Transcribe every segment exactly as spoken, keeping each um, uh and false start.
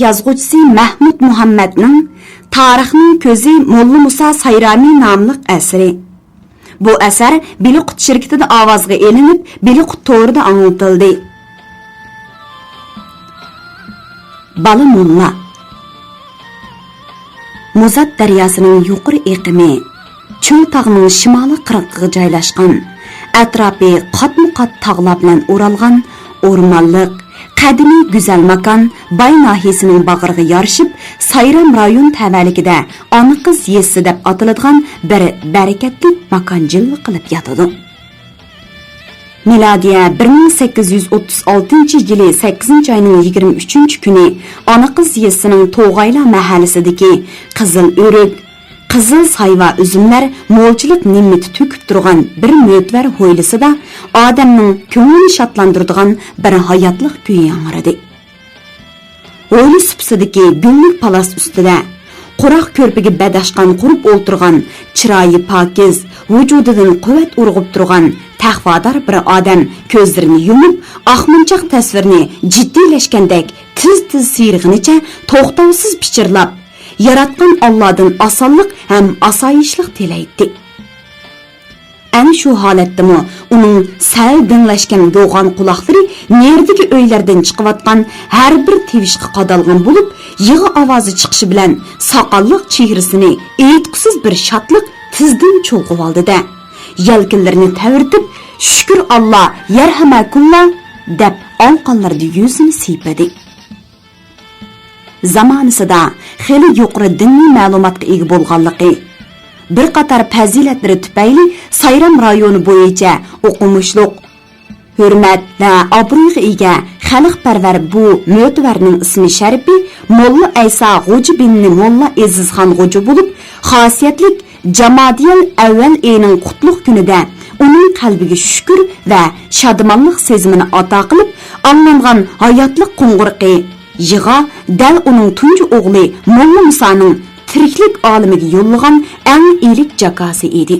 يازغۇچىسى مەھمۇد مۇھەممەدنىڭ تارىخنىڭ كۆزى موللا مۇسا سايرامى ناملىق ئەسىرى. بۇ ئەسەر بېلىققۇت شىركىتىدە ئاۋازغا ئېلىنىپ، بېلىققۇت تورىدا ئاڭلىتىلدى. بالا موللا. مۇزات دەرياسىنىڭ يۇقىرى ئېقىمى، چۆل تاغنىڭ شىمالىي قىرغىقىغا جايلاشقان، ئەتراپى قاتمۇ قات تاغلار بىلەن ئورالغان ئورمانلىق، قەدىمىي گۈزەل ماكان باي ناھىيەسىنىڭ باغرىغا يارىشىپ، سايرام رايون تەۋەلىكىدە ئانا قىز يېزىسى دەپ ئاتىلىدىغان بىر بەرىكەتلىك ماكان جىلۋە قىلىپ ياتىدۇ. مىلادىيە بىر مىڭ سەككىز يۈز ئوتتۇز ئالتىنچى يىلى سەككىزىنچى ئاينىڭ يىگىرمە ئۈچىنچى كۈنى ئانا قىز يېزىسىنىڭ توغايلا مەھەللىسىدىكى قىزىل ئۆرۈك، قىزىل سايۋا ئۈزۈملەر مولچىلىق نېمىتى تۆكۈپ تۇرغان بىر مۆتىۋەر ھويلىسىدا ئادەمنىڭ كۆڭلىنى شادلاندۇرىدىغان بىر ھاياتلىق كۈيى ياڭرىدى. ھويلا سۇپىسىدىكى گۈللۈك پالاس ئۈستىدە، قۇراق كۆرپىگە بەدەشقان قۇرۇپ ئولتۇرغان، چىرايى پاكىز، ۋۇجۇدىدىن قۇۋۋەت ئۇرغۇپ تۇرغان تەقۋادار بىر ئادەم كۆزلىرىنى يۇمۇپ، ئاقمۇنچاق تەسۋىرنى جىددىيلەشكەندەك تىز-تىز سىيرىغىنىچە توختاۋسىز پىچىرلاپ، ياراتقان ئاللادىن ئاسانلىق ھەم ئاسايىشلىق تىلەيتتى. ئەنە شۇ ھالەتتىمۇ ئۇنىڭ سەل دىڭلەشكەن يوغان قۇلاقلىرى نېرىدىكى ئۆيلەردىن چىقىۋاتقان ھەر بىر تىۋىشقا قادالغان بولۇپ، يىغا ئاۋازى چىقىشى بىلەن ساقاللىق چېھرىسىنى ئېيتقۇسىز بىر شادلىق تېزدىن چۇلغىۋالدى-دە، يەلكىنلىرىنى تەۋرىتىپ، «شۈكۈر ئاللا، يەرھەمەكۇللا» دەپ ئالىقانلىرىدا يۈزىنى سىيپىدى. زامانىسىدا خېلى يۇقىرى دىنىي مەلۇماتقا ئىگە بولغانلىقى، بىر قاتار پەزىلەتلىرى تۈپەيلى سايرام رايونى بويىچە ئوقۇمۇشلۇق، ھۆرمەت ۋە ئابرۇيغا ئىگە خەلقپەرۋەر بۇ مۆتىۋەرنىڭ ئىسمى شەرىپى موللا ئەيسا غوجا بىننى موللا ئېزىزخان غوجا بولۇپ، خاسىيەتلىك جامادىيەل ئەۋۋەل ئېيىنىڭ قۇتلۇق كۈنىدە ئۇنىڭ قەلبىگە شۈكۈر ۋە شادىمانلىق سېزىمىنى ئاتا قىلىپ، ئاڭلانغان ھاياتلىق قوڭغۇرىقى يىغا دەل ئۇنىڭ تۇنجى ئوغلى موللا مۇسانىڭ تىرىكلىك ئالىمىگە يوللىغان ئەڭ ئىلىك جاكاسى ئىدى.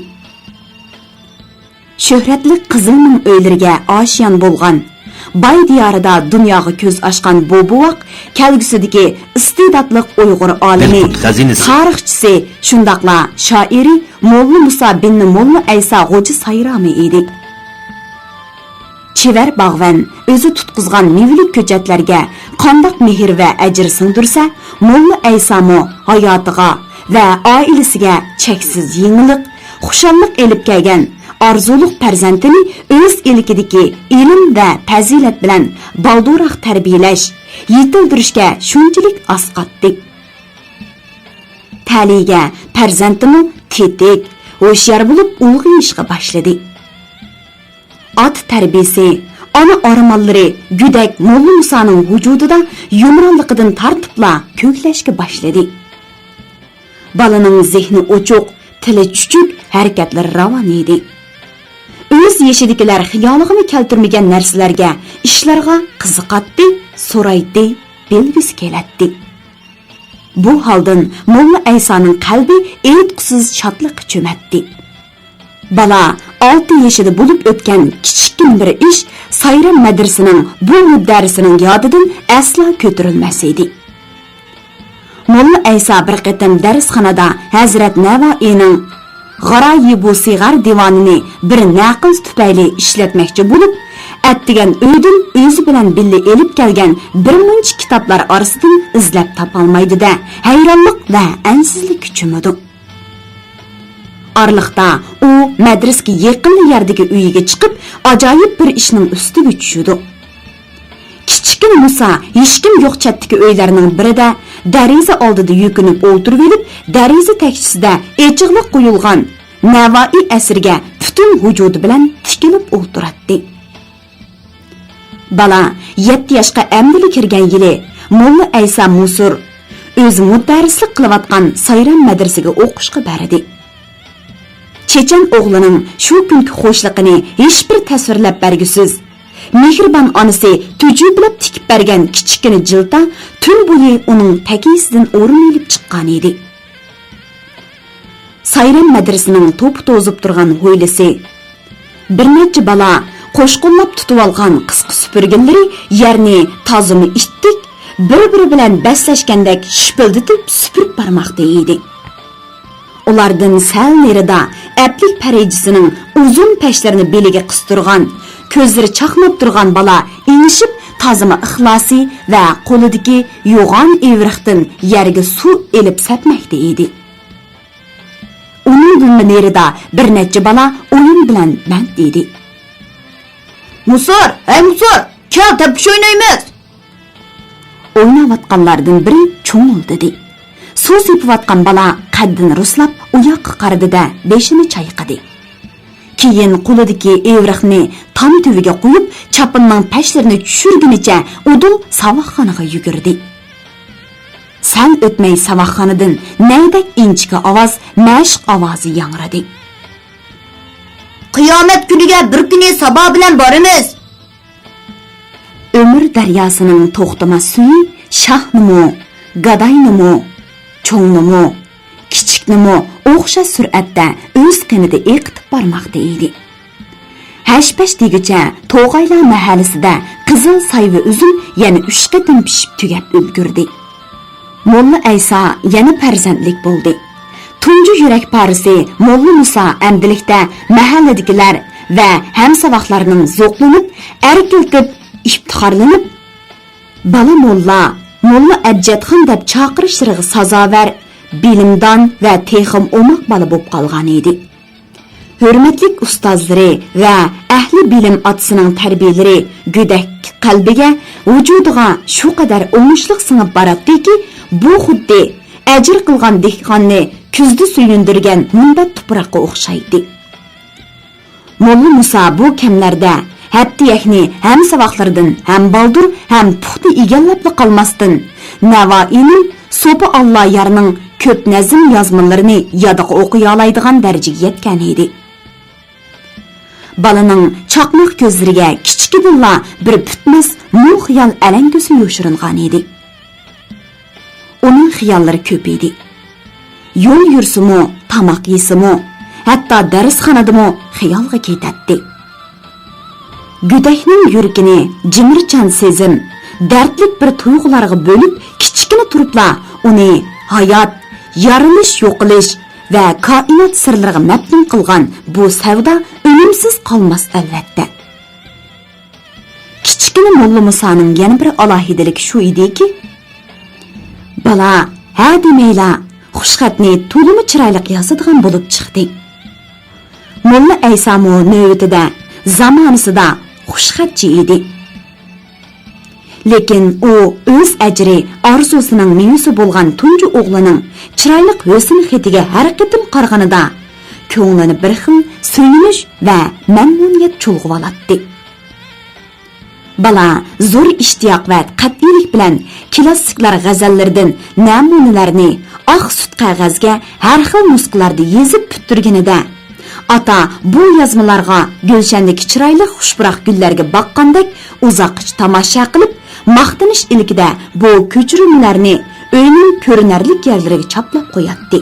شۆھرەتلىك قىزىلنىڭ ئۆيلىرىگە ئاشىيان بولغان، باي دىيارىدا دۇنياغا كۆز ئاچقان بۇ بوۋاق كەلگۈسىدىكى ئىستېداتلىق ئۇيغۇر ئالىمى، بىلقۇت خەزىنىسى، تارىخچىسى، شۇنداقلا شائىرى موللا مۇسا بىننى موللا ئەيسا غوجا سايرامى ئىدى. چېۋەر باغۋەن ئۆزى تۇتقۇزغان مېۋىلىك كۆچەتلەرگە قانداق مېھىر ۋە ئەجىر سىڭدۈرسە، موللا ئەيسامۇ ھاياتىغا ۋە ئائىلىسىگە چەكسىز يېڭىلىق، خۇشاللىق ئېلىپ كەلگەن ئارزۇلۇق پەرزەنتىنى ئۆز ئىلكىدىكى ئىلىم ۋە پەزىلەت بىلەن بالدۇرراق تەربىيەلەش، يېتىلدۈرۈشكە شۇنچىلىك ئاسقاتتى. تەلىيىگە پەرزەنتىمۇ تېتىك، ھوشيار بولۇپ ئۇلغىيىشقا باشلىدى. ئاتا تەربىيىسى، ئانا ئارمانلىرى گۆدەك موللا مۇسانىڭ ۋۇجۇدىدا يۇمرانلىقىدىن تارتىپلا كۆكلەشكە باشلىدى. بالىنىڭ زېھنى ئوچۇق، تىلى چۈچۈك، ھەرىكەتلىرى راۋان ئىدى. ئۆز يېشىدىكىلەر خىيالىغىمۇ كەلتۈرمىگەن نەرسىلەرگە، ئىشلارغا قىزىقاتتى، سورايتتى، بىلگۈسى كېلەتتى. بۇ ھالدىن موللا ئەيسانىڭ قەلبى ئېيتقۇسىز شادلىققا چۆمەتتى. بالا ئالتە يېشىدا بولۇپ ئۆتكەن كىچىككىنە بىر ئىش سايرام مەدرىسىنىڭ بۇ مۇددەرىسىنىڭ يادىدىن ئەسلا كۆتۈرۈلمەس ئىدى. موللا ئەيسا بىر قېتىم دەرسخانىدا ھەزرەت نەۋائىينىڭ غارايىبۇ سىغار دىۋانىنى بىر نەقىز تۈپەيلى ئىشلەتمەكچى بولۇپ، ئەتىگەن ئۆيدىن ئۆزى بىلەن بىللە ئېلىپ كەلگەن بىر مۇنچە كىتابلار ئارىسىدىن ئىزدەپ تاپالمايدۇ-دە، ھەيرانلىق ۋە ئەنسىزلىككە چۆمىدۇ. ئارىلىقتا ئۇ مەدرىسىگە يېقىنلا يەردىكى ئۆيىگە چىقىپ، ئاجايىپ بىر ئىشنىڭ ئۈستىگە چۈشىدۇ. كىچىككىنە مۇسا ھېچكىم يوق چەتتىكى ئۆيلەرنىڭ بىرىدە دېرىزە ئالدىدا يۈكۈنۈپ ئولتۇرۇۋېلىپ، دېرىزە تەكچىسىدە ئېچىقلىق قويۇلغان نەۋائىي ئەسىرىگە پۈتۈن ۋۇجۇدى بىلەن تىكىلىپ ئولتۇراتتى. بالا يەتتە ياشقا ئەمدىلا كىرگەن يىلى موللا ئەيسا مۇسۇر ئۆزى مۇدەررىسلىك قىلىۋاتقان سايرام مەدرىسىگە ئوقۇشقا بەردى. چېچەن ئوغلىنىڭ شۇ كۈنكى خۇشلۇقىنى ھېچبىر تەسۋىرلەپ بەرگۈسىز، مېھرىبان ئانىسى تۈجۈپىلەپ تىكىپ بەرگەن كىچىككىنە جىلتا تۈن بويى ئۇنىڭ تەكىيىسىدىن ئورۇن ئېلىپ چىققانىدى. سايرام مەدرىسىنىڭ توپا توزۇپ تۇرغان ھويلىسى، بىر نەچچە بالا قوشقۇنلاپ تۇتۇۋالغان قىسقا سۈپۈرگىلىرى يەرنى تازىمۇ ئىتتىك، بىر-بىرى بىلەن بەسلەشكەندەك شىپىلدىتىپ سۈپۈرۈپ بارماقتا ئىدى. ئۇلاردىن سەل نېرىدا ئەپلىك پەرىجىسىنىڭ ئۇزۇن پەشلىرىنى بېلىگە قىستۇرغان، كۆزلىرى چاقناپ تۇرغان بالا ئېڭىشىپ، تازىما ئىخلاسى ۋە قولىدىكى يوغان ئېۋرىقتىن يەرگە سۇ ئېلىپ سەپمەكتە ئىدى. ئۇنىڭدىنمۇ نېرىدا بىر نەچچە بالا ئويۇن بىلەن بەند ئىدى. مۇسۇر، ھەي مۇسۇر، كەل، تەپكۈش ئوينايمىز! ئويناۋاتقانلاردىن بىرى چوڭۇلدىدى. سۇ سېپىۋاتقان بالا قەددىنى رۇسلاپ ئۇ ياققا قارىدى-دە، بېشىنى چايقىدى. كېيىن قولىدىكى ئېۋرىقنى تام تۈۋىگە قويۇپ، چاپىنىنىڭ پەشلىرىنى چۈشۈرگىنىچە ئۇدۇل ساۋاقخانىغا يۈگۈردى. سەل ئۆتمەي ساۋاقخانىدىن نەدەك ئىنچىكە ئاۋاز، مەشىق ئاۋازى ياڭرىدى. قىيامەت كۈنىگە بىر كۈنى سابا بىلەن بارىمىز! ئۆمۈر دەرياسىنىڭ توختىماس سۈيى شاھنىمۇ، گاداينىمۇ، چوڭنىمۇ، كىچىكنىمۇ ئوخشاش سۈرئەتتە ئۆز قېنىدا ئېقىتىپ بارماقتا ئىدى. ھەش-پەش دېگۈچە توغايلار مەھەللىسىدە قىزىل سايۋا ئۈزۈم يەنە ئۈچ قېتىم پىشىپ تۈگەپ ئۈلگۈردى. موللا ئەيسا يەنە پەرزەنتلىك بولدى. تۇنجى يۈرەك پارىسى موللا مۇسا ئەمدىلىكتە مەھەللىدىكىلەر ۋە ھەمساۋاقلارنىڭ زوقلىنىپ، ئەركىلىتىپ، ئىپتىخارلىنىپ، «بالا موللا، موللا ئەبجەتخان» دەپ چاقىرىشلىرىغا سازاۋەر، بىلىمدان ۋە تېخىمۇ ئوماق بالا بولۇپ قالغان ئىدى. ھۆرمەتلىك ئۇستازلىرى ۋە ئەھلى بىلىم ئاتىسىنىڭ تەربىيەلىرى گۆدەك قەلبىگە، ۋۇجۇدىغا شۇ قەدەر ئوڭۇشلۇق سىڭىپ باراتتىكى، بۇ خۇددى ئەجىر قىلغان دېھقاننى كۈزدە سۆيۈندۈرگەن مۇنبەت تۇپراققا ئوخشايتتى. موللا مۇسا بۇ كەملەردە ھەپتىيەكنى ھەمساۋاقلىرىدىن ھەم بالدۇر، ھەم پۇختا ئىگىلەپلا قالماستىن، نەۋائىنىڭ، سوپى ئاللا يارنىڭ كۆپ نەزم يازمىلىرىنى يادىغا ئوقۇيالايدىغان دەرىجىگە يەتكەن ئىدى. بالىنىڭ چاقماق كۆزلىرىگە كىچىكىدىنلا بىر پۈتمەس مۇڭ خىيال ئەلەڭگىسى يوشۇرۇنغان ئىدى. ئۇنىڭ خىياللىرى كۆپ ئىدى. يول يۈرسىمۇ، تاماق يېسىمۇ، ھەتتا دەرسخانىدىمۇ خىيالغا كېتەتتى. گۆدەكنىڭ يۈرىكىنى جىمىرچان سېزىم، دەردلىك بىر تۇيغۇلارغا بۆلۈپ، كىچىككىنە تۇرۇپلا ئۇنى ھايات، يارىلىش، يوقىلىش ۋە كائىنات سىرلىرىغا مەپتۇن قىلغان بۇ سەۋدا ئۈنۈمسىز قالماس، ئەلۋەتتە. كىچىككىنە موللا مۇسانىڭ يەنە بىر ئالاھىدىلىكى شۇ ئىدىكى، بالا ھە دېمەيلا خۇشخەتنى تولىمۇ چىرايلىق يازىدىغان بولۇپ چىقتى. موللا ئەيسامۇ نۆۋىتىدە زامانىسىدا خۇشخەتچى ئىدى. لېكىن ئۇ ئۆز ئەجرى، ئارزۇسىنىڭ مېۋىسى بولغان تۇنجى ئوغلىنىڭ چىرايلىق ھۆسن خېتىگە ھەر قېتىم قارىغىنىدا، كۆڭلىنى بىر خىل سۆيۈنۈش ۋە مەمنۇنىيەت چۇلغىۋالاتتى. بالا زور ئىشتىياق ۋە قەتئىيلىك بىلەن كىلاسسىكلار غەزەللىرىدىن نەمۇنىلەرنى ئاق سۈت قەغەزگە ھەر خىل نۇسخىلاردا يېزىپ پۈتتۈرگىنىدە، ئاتا بۇ يازمىلارغا گۈلشەندىكى چىرايلىق خۇش پۇراق گۈللەرگە باققاندەك ئۇزاققىچە تاماشا قىلىپ، ماختىنىش ئىلكىدە بۇ كۆچۈرمىلەرنى ئۆينىڭ كۆرۈنەرلىك يەرلىرىگە چاپلاپ قوياتتى.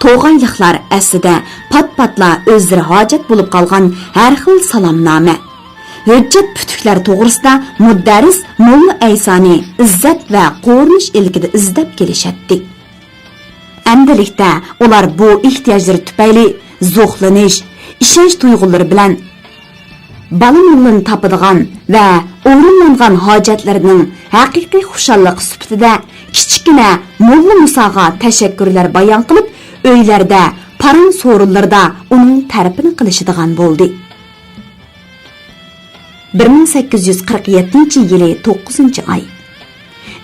توغايلىقلار ئەسلىدە پات-پاتلا ئۆزلىرى ھاجەت بولۇپ قالغان ھەر خىل سالامنامە، ھۆججەت پۈتۈكلەر توغرىسىدا مۇدەررىس موللا ئەيسانى ئىززەت ۋە قورۇنۇش ئىلكىدە ئىزدەپ كېلىشەتتى. ئەمدىلىكتە ئۇلار بۇ ئېھتىياجلىرى تۈپەيلى زوقلىنىش، ئىشەنچ تۇيغۇلىرى بىلەن بالا موللىنى تاپىدىغان ۋە ئورۇنلانغان ھاجەتلىرىنىڭ ھەقىقىي خۇشاللىقى سۈپىتىدە كىچىككىنە موللا مۇساغا تەشەككۈرلەر بايان قىلىپ، ئۆيلەردە، پاراڭ سورۇنلىرىدا ئۇنىڭ تەرىپىنى قىلىشىدىغان بولدى. بىر مىڭ سەككىز يۈز قىرىق يەتتىنچى يىلى توققۇزىنچى ئاي.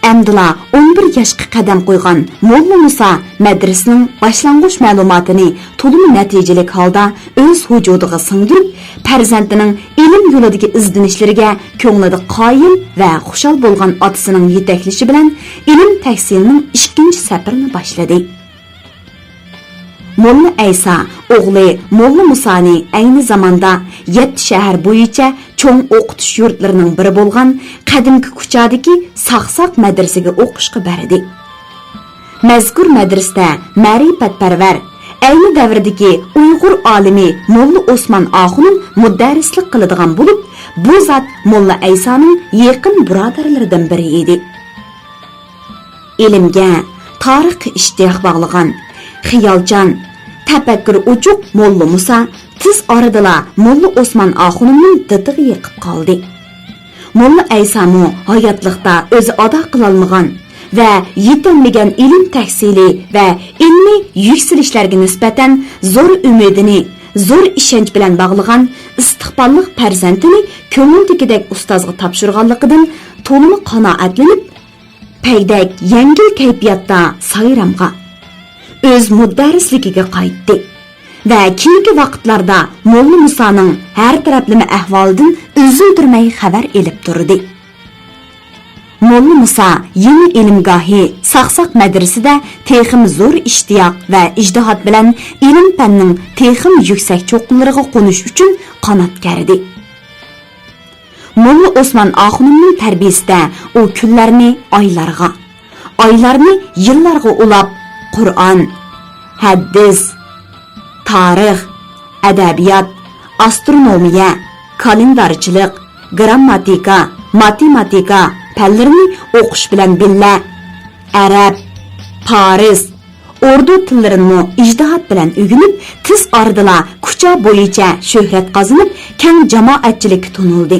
ئەمدىلا ئون بىر ياشقا قەدەم قويغان موللا مۇسا مەدرىسىنىڭ باشلانغۇچ مەلۇماتىنى تولىمۇ نەتىجىلىك ھالدا ئۆز ۋۇجۇدىغا سىڭدۈرۈپ، پەرزەنتىنىڭ ئىلىم يولىدىكى ئىزدىنىشلىرىگە كۆڭلىدە قايىل ۋە خۇشال بولغان ئاتىسىنىڭ يېتەكلىشى بىلەن ئىلىم تەھسىلىنىڭ ئىككىنچى سەپىرىنى باشلىدى. موللا ئەيسا ئوغلى موللا مۇسانى ئەينى زاماندا يەتتە شەھەر بويىچە چوڭ ئوقۇتۇش يۇرتلىرىنىڭ بىرى بولغان قەدىمكى كۇچادىكى ساقساق مەدرىسىگە ئوقۇشقا بەردى. مەزكۇر مەدرىسىدە مەرىپەتپەرۋەر، ئەينى دەۋردىكى ئۇيغۇر ئالىمى موللا ئوسمان ئاخۇنۇم مۇدەررىسلىك قىلىدىغان بولۇپ، بۇ زات موللا ئەيسانىڭ يېقىن بۇرادەرلىرىدىن بىرى ئىدى. ئىلىمگە، تارىخقا ئىشتىياق باغلىغان، خىيالچان، تەپەككۇرى ئوچۇق موللا مۇسا تېز ئارىدىلا موللا ئوسمان ئاخۇنۇمنىڭ دىتىغا يېقىپ قالدى. موللا ئەيسامۇ ھاياتلىقتا ئۆزى ئادا قىلالمىغان ۋە يېتەلمىگەن ئىلىم تەھسىلى ۋە ئىلمىي يۈكسىلىشلەرگە نىسبەتەن زور ئۈمىدىنى زور ئىشەنچ بىلەن باغلىغان ئىستىقباللىق پەرزەنتىنى كۆڭۈلدىكىدەك ئۇستازغا تاپشۇرغانلىقىدىن تولىمۇ قانائەتلىنىپ، پەيدەك يەڭگىل كەيپىياتتا سايرامغا، ئۆز مۇدەررىسلىكىگە قايتتى ۋە كېيىنكى ۋاقىتلاردا موللا مۇسانىڭ ھەر تەرەپلىمە ئەھۋالىدىن ئۈزۈلدۈرمەي خەۋەر ئېلىپ تۇردى. موللا مۇسا يېڭى ئىلىمگاھى ساقساق مەدرىسىدە تېخىمۇ زور ئىشتىياق ۋە ئىجتىھات بىلەن ئىلىم-پەننىڭ تېخىمۇ يۈكسەك چوققىلىرىغا قونۇش ئۈچۈن قانات كەردى. موللا ئوسمان ئاخۇنۇمنىڭ تەربىيىسىدە ئۇ كۈنلەرنى ئايلارغا، ئايلارنى يىللارغا ئۇلاپ، قۇرئان، ھەدىس، تارىخ، ئەدەبىيات، ئاسترونومىيە، كالېندارچىلىق، گىرامماتىكا، ماتېماتىكا پەنلىرىنى ئوقۇش بىلەن بىللە، ئەرەب، پارس، ئوردۇ تىللىرىنىمۇ ئىجتىھات بىلەن ئۆگىنىپ، تېز ئارىدىلا كۇچا بويىچە شۆھرەت قازىنىپ، كەڭ جامائەتچىلىككە تونۇلدى.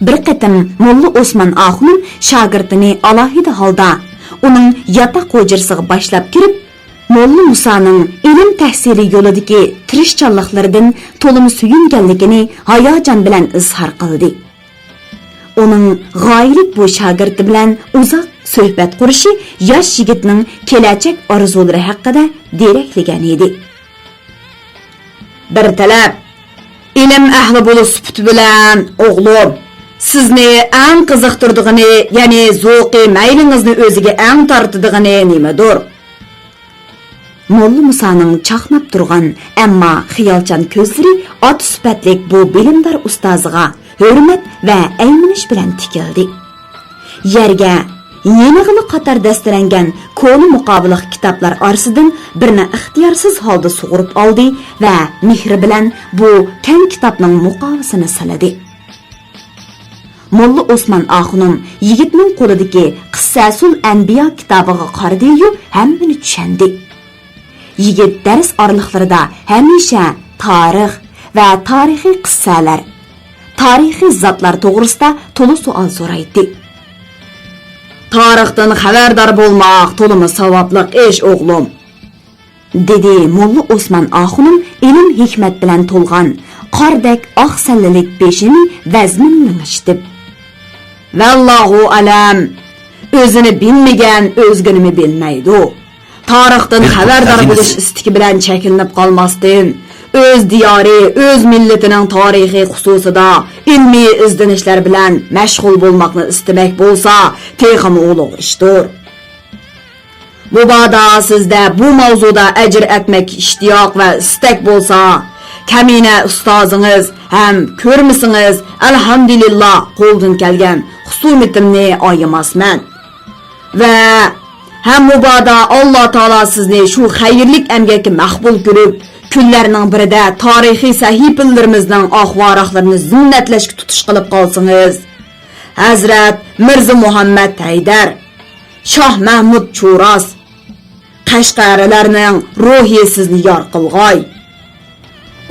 بىر قېتىم موللا ئوسمان ئاخۇنۇم شاگىرتىنى ئالاھىدە ھالدا ئۇنىڭ ياتاق ھۇجرىسىغا باشلاپ كىرىپ، موللا مۇسانىڭ ئىلىم تەھسىلى يولىدىكى تىرىشچانلىقلىرىدىن تولىمۇ سۆيۈنگەنلىكىنى ھاياجان بىلەن ئىزھار قىلدى. ئۇنىڭ غايىلىك بۇ شاگىرتى بىلەن ئۇزاق سۆھبەت قۇرۇشى ياش يىگىتنىڭ كېلەچەك ئارزۇلىرى ھەققىدە دېرەكلىگەن ئىدى. بىر تەرەپ، ئىلىم ئەھلى بولۇش سۈپىتى بىلەن، ئوغلۇم، سىزنى ئەڭ قىزىقتۇرىدىغىنى، يەنى زوقى مەيلىڭىزنى ئۆزىگە ئەڭ تارتىدىغىنى نېمىدۇر؟ موللا مۇسانىڭ چاقناپ تۇرغان، ئەمما خىيالچان كۆزلىرى ئاتا سۈپەتلىك بۇ بىلىمدار ئۇستازىغا ھۆرمەت ۋە ئەيمىنىش بىلەن تىكىلدى. يەرگە يېنىغىلا قاتار دەستىلەنگەن كونا مۇقاۋىلىق كىتابلار ئارىسىدىن بىرنى ئىختىيارسىز ھالدا سۇغۇرۇپ ئالدى ۋە مېھرى بىلەن بۇ كەڭ كىتابنىڭ مۇقاۋىسىنى سىلىدى. موللا ئوسمان ئاخۇنۇم يىگىتنىڭ قولىدىكى قىسسەسۇل ئەنبىيا كىتابىغا قارىدىيۇ ھەممىنى چۈشەندى. يىگىت دەرس ئارىلىقلىرىدا ھەمىشە تارىخ ۋە تارىخىي قىسسەلەر، تارىخىي زاتلار توغرىسىدا تولا سوئال سورايتتى. تارىختىن خەۋەردار بولماق تولىمۇ ساۋابلىق ئىش، ئوغلۇم، دېدى موللا ئوسمان ئاخۇنۇم ئىلىم-ھېكمەت بىلەن تولغان قاردەك ئاق سەللىلىك بېشىنى ۋەزمىن لىڭشىتىپ. ۋەللاھۇ ئەلەم، ئۆزىنى بىلمىگەن ئۆزگىنىمۇ بىلمەيدۇ. تارىختىن خەۋەردار بولۇش ئىستىكى بىلەن چەكلىنىپ قالماستىن، ئۆز دىيارى، ئۆز مىللىتىنىڭ تارىخى خۇسۇسىدا ئىلمىي ئىزدىنىشلەر بىلەن مەشغۇل بولماقنى ئىستىمەك بولسا، تېخىمۇ ئۇلۇغ ئىشتۇر. مۇبادا سىزدە بۇ ماۋزۇدا ئەجىر ئەتمەككە ئىشتىياق ۋە ئىستەك بولسا، كەمىنە ئۇستازىڭىز ھەم كۆرمىسىڭىز، ئەلھەمدۇلىللا، قولدىن كەلگەن خۇسۇمىتىمنى ئايىماسمەن. ۋە ھەم مۇبادا ئاللا تائالا سىزنى شۇ خەيرلىك ئەمگەككە مەقبۇل كۆرۈپ، كۈنلەرنىڭ بىرىدە تارىخىي سەھىپىلىرىمىزنىڭ ئاق ۋاراقلىرىنى زىننەتلەشكە تۇتۇش قىلىپ قالسىڭىز، ھەزرەت مىرزا مۇھەممەد ھەيدەر، شاھ مەھمۇد چۇراس، قەشقەرىلەرنىڭ روھى سىزنى يار قىلغاي.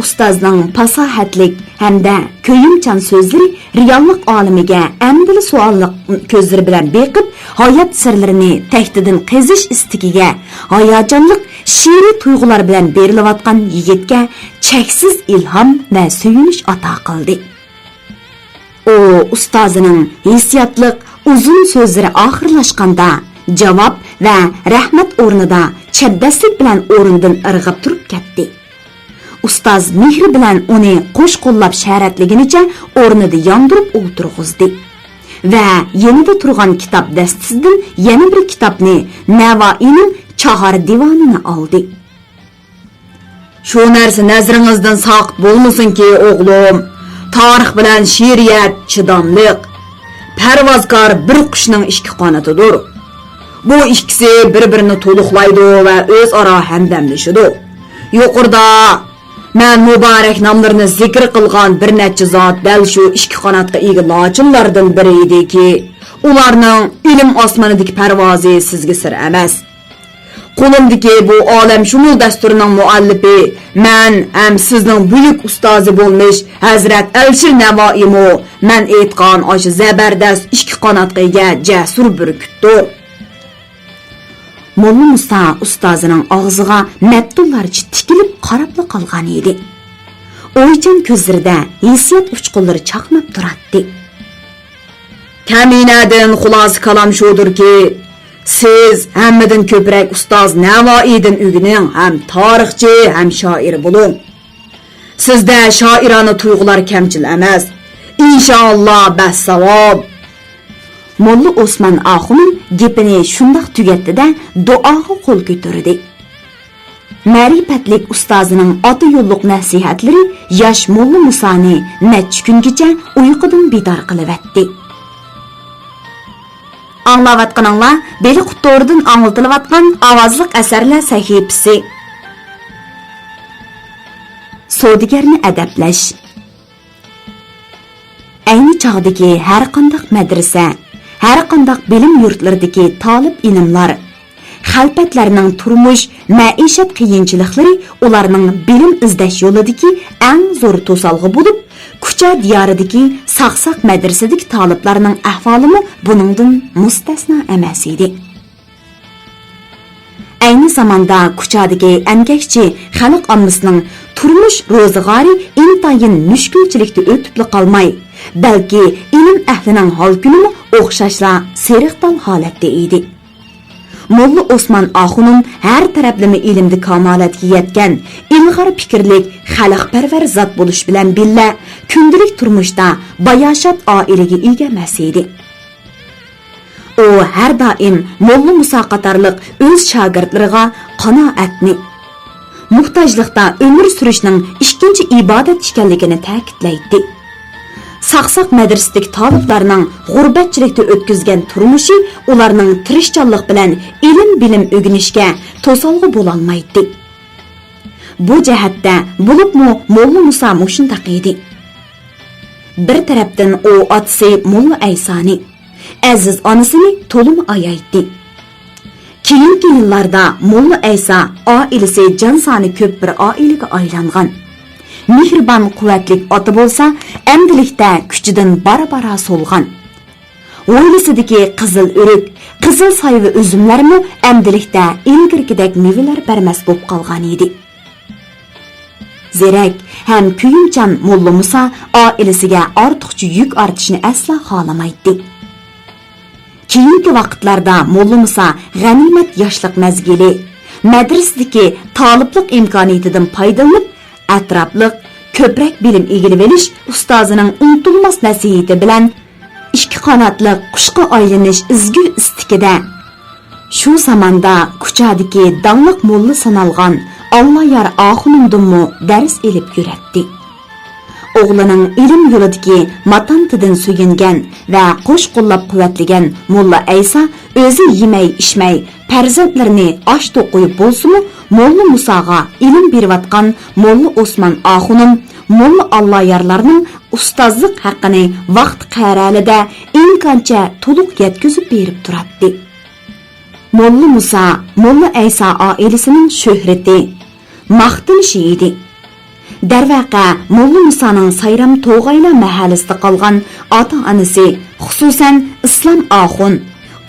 ئۇستازنىڭ پاساھەتلىك ھەمدە كۆيۈمچان سۆزلىرى رېئاللىق ئالىمىگە ئەمدىلا سوئاللىق كۆزلىرى بىلەن بېقىپ، ھايات سىرلىرىنى تەكتىدىن قېزىش ئىستىكىگە، ھاياجانلىق شېئىرىي تۇيغۇلار بىلەن بېرىلىۋاتقان يىگىتكە چەكسىز ئىلھام ۋە سۆيۈنۈش ئاتا قىلدى. ئۇ ئۇستازىنىڭ ھېسسىياتلىق ئۇزۇن سۆزلىرى ئاخىرلاشقاندا، جاۋاب ۋە رەھمەت ئورنىدا چەبدەسلىك بىلەن ئورنىدىن ئىرغىپ تۇرۇپ كەتتى. ئۇستاز مېھرى بىلەن ئۇنى قوش قوللاپ شەرەتلىگىنىچە ئورنىدا ياندۇرۇپ ئولتۇرغۇزدى ۋە يېنىدا تۇرغان كىتاب دەستىسىدىن يەنە بىر كىتابنى، نەۋائىينىڭ چاھار دىۋانىنى ئالدى. شۇ نەرسە نەزىرىڭىزدىن ساقىت بولمىسۇنكى، ئوغلۇم، تارىخ بىلەن شېئىرىيەت چىداملىق، پەرۋازكار بىر قۇشنىڭ ئىككى قانىتىدۇر. بۇ ئىككىسى بىر-بىرىنى تولۇقلايدۇ ۋە ئۆزئارا ھەمدەملىشىدۇ. يۇقىرىدا مەن مۇبارەك ناملىرىنى زىكىر قىلغان بىر نەچچە زات دەل شۇ ئىككى قاناتقا ئىگە لاچىنلاردىن بىرى ئىدىكى، ئۇلارنىڭ ئىلىم ئاسمىنىدىكى پەرۋازى سىزگە سىر ئەمەس. قولۇمدىكى بۇ ئالەمشۇمۇل دەستۇرىنىڭ مۇئەللىپى مەن ھەم سىزنىڭ بۈيۈك ئۇستازى بولمىش ھەزرەت ئەلىشىر نەۋائىيمۇ مەن ئېيتقان ئاشۇ زەبەردەس ئىككى قاناتقا ئىگە جەسۇر بۈركۈتتۇر. موللا مۇسا ئۇستازىنىڭ ئاغزىغا مەپتۇللارچە تىكىلىپ قاراپلا قالغان ئىدى. ئويچان كۆزلىرىدە ھېسسىيات ئۇچقۇنلىرى چاقناپ تۇراتتى. كەمىنەدىن خۇلاسە كالام شۇدۇركى، سىز ھەممىدىن كۆپرەك ئۇستاز نەۋائىدىن ئۆگىنىڭ ھەم تارىخچى ھەم شائىر بولۇڭ. سىزدە شائىرانە تۇيغۇلار كەمچىل ئەمەس. ئىنشائاللا، بەس ساۋاب. موللا ئوسمان ئاخۇنۇم گېپىنى شۇنداق تۈگەتتى-دە، دۇئاغا قول كۆتۈردى. مەرىپەتلىك ئۇستازىنىڭ ئاتا يوللۇق نەسىھەتلىرى ياش موللا مۇسانى نەچچە كۈنگىچە ئۇيقۇدىن بىدار قىلىۋەتتى. ئاڭلاۋاتقىنىڭلار بېلىققۇت تورىدىن ئاڭلىتىلىۋاتقان ئاۋازلىق ئەسەرلەر سەھىپىسى. سودىگەرنى ئەدەپلەش. ئەينى چاغدىكى ھەرقانداق مەدرىسە، ھەرقانداق بىلىم يۇرتلىرىدىكى تالىپ ئىنىملار، خەلپەتلەرنىڭ تۇرمۇش، مەئىشەت قىيىنچىلىقلىرى ئۇلارنىڭ بىلىم ئىزدەش يولىدىكى ئەڭ زور توسالغۇ بولۇپ، كۇچا دىيارىدىكى ساقساق مەدرىسىدىكى تالىپلارنىڭ ئەھۋالىمۇ بۇنىڭدىن مۇستەسنا ئەمەس ئىدى. ئەينى زاماندا كۇچادىكى ئەمگەكچى خەلق ئاممىسىنىڭ تۇرمۇش روزىغارى ئىنتايىن مۈشكۈلچىلىكتە ئۆتۈپلا قالماي، بەلكى ئىلىم ئەھلىنىڭ ھال-كۈنىمۇ ئوخشاشلا سېرىقتال ھالەتتە ئىدى. موللا ئوسمان ئاخۇنۇم ھەر تەرەپلىمە ئىلىمدە كامالەتكە يەتكەن، ئىلغار پىكىرلىك، خەلقپەرۋەر زات بولۇش بىلەن بىللە، كۈندىلىك تۇرمۇشتا باياشات ئائىلىگە ئىگە ئەمەس ئىدى. ئۇ ھەر دائىم موللا مۇسا قاتارلىق ئۆز شاگىرتلىرىغا قانائەتنى، موھتاجلىقتا ئۆمۈر سۈرۈشنىڭ ئىككىنچى ئىبادەت ئىكەنلىكىنى تەكىتلەيتتى. ساقساق مەدرىسىدىكى تالىپلارنىڭ غۇربەتچىلىكتە ئۆتكۈزگەن تۇرمۇشى ئۇلارنىڭ تىرىشچانلىق بىلەن ئىلىم-بىلىم ئۆگىنىشكە توسالغۇ بولالمايتتى. بۇ جەھەتتە بولۇپمۇ موللا مۇسا مۇشۇنداق ئىدى. بىر تەرەپتىن ئۇ ئاتىسى موللا ئەيسانى، ئەزىز ئانىسىنى تولىمۇ ئايايتتى. كېيىنكى يىللاردا موللا ئەيسا ئائىلىسى جان سانى كۆپ بىر ئائىلىگە ئايلانغان. مېھرىبان، قۇۋۋەتلىك ئاتا بولسا، ئەمدىلىكتە كۈچىدىن بارا-بارا سولغان. ھويلىسىدىكى قىزىل ئۆرۈك، قىزىل سايۋا ئۈزۈملەرمۇ ئەمدىلىكتە ئىلگىرىكىدەك مېۋىلەر بەرمەس بولۇپ قالغان ئىدى. زېرەك ھەم كۆيۈمچان موللا مۇسا ئائىلىسىگە ئارتۇقچە يۈك ئارتىشنى ئەسلا خالىمايتتى. كېيىنكى ۋاقىتلاردا موللا مۇسا غەنىيمەت ياشلىق مەزگىلى، مەدرىسىدىكى تالىپلىق ئىمكانىيىتىدىن پايدىلىنىپ، ئەتراپلىق، كۆپرەك بىلىم ئىگىلىۋېلىش ئۇستازىنىڭ ئۇنتۇلماس نەسىھىتى بىلەن ئىككى قاناتلىق قۇشقا ئايلىنىش ئىزگۈ ئىستىكىدە، شۇ زاماندا كۇچادىكى داڭلىق موللا سانالغان ئاللايار ئاخۇنۇمدىنمۇ دەرس ئېلىپ يۈرەتتى. ئوغلىنىڭ ئىلىم يولىدىكى ماتانىتىدىن سۆيۈنگەن ۋە قوش قوللاپ قۇۋۋەتلىگەن موللا ئەيسا ئۆزى يېمەي-ئىچمەي، پەرزەنتلىرىنى ئاچ-توق قويۇپ بولسىمۇ، موللا مۇساغا ئىلىم بېرىۋاتقان موللا ئوسمان ئاخۇنۇم، موللا ئاللايارلارنىڭ ئۇستازلىق ھەققىنى ۋاقتى قەرەلىدە ئىمكانچە تولۇق يەتكۈزۈپ بېرىپ تۇراتتى. موللا مۇسا، موللا ئەيسا ئائىلىسىنىڭ شۆھرىتى، ماختىنىشى ئىدى. دەرۋەقە، موللا مۇسانىڭ سايرام توغايلا مەھەللىسىدە قالغان ئاتا-ئانىسى، خۇسۇسەن، ئىسلام ئاخۇن،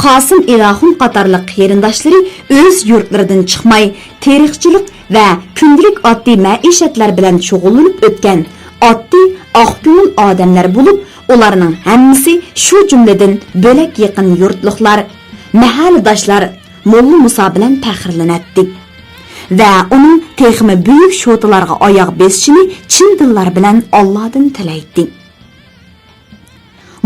قاسىم ئېلاخۇن قاتارلىق قېرىنداشلىرى ئۆز يۇرتلىرىدىن چىقماي، تېرىقچىلىق ۋە كۈندىلىك ئاددىي مەئىشەتلەر بىلەن شۇغۇللىنىپ ئۆتكەن ئاددىي، ئاق كۆڭۈل ئادەملەر بولۇپ، ئۇلارنىڭ ھەممىسى، شۇ جۈملىدىن بۆلەك يېقىن يۇرتلۇقلار، مەھەللىداشلار موللا مۇسا بىلەن پەخىرلىنەتتى ۋە ئۇنىڭ تېخىمۇ بۈيۈك شوتىلارغا ئاياغ بېسىشىنى چىن دىللار بىلەن ئاللادىن تىلەيتتى.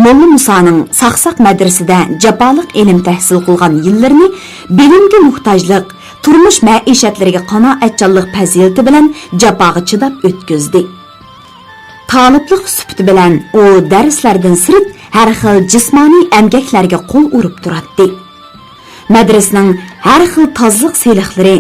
موللا مۇسانىڭ ساقساق مەدرىسىدە جاپالىق ئىلىم تەھسىل قىلغان يىللىرىنى بىلىمگە موھتاجلىق، تۇرمۇش مەئىشەتلىرىگە قانائەتچانلىق پەزىلىتى بىلەن جاپاغا چىداپ ئۆتكۈزدى. تالىپلىق سۈپىتى بىلەن ئۇ دەرسلەردىن سىرت ھەر خىل جىسمانىي ئەمگەكلەرگە قول ئۇرۇپ تۇراتتى. مەدرىسىنىڭ ھەر خىل تازىلىق سېلىقلىرى،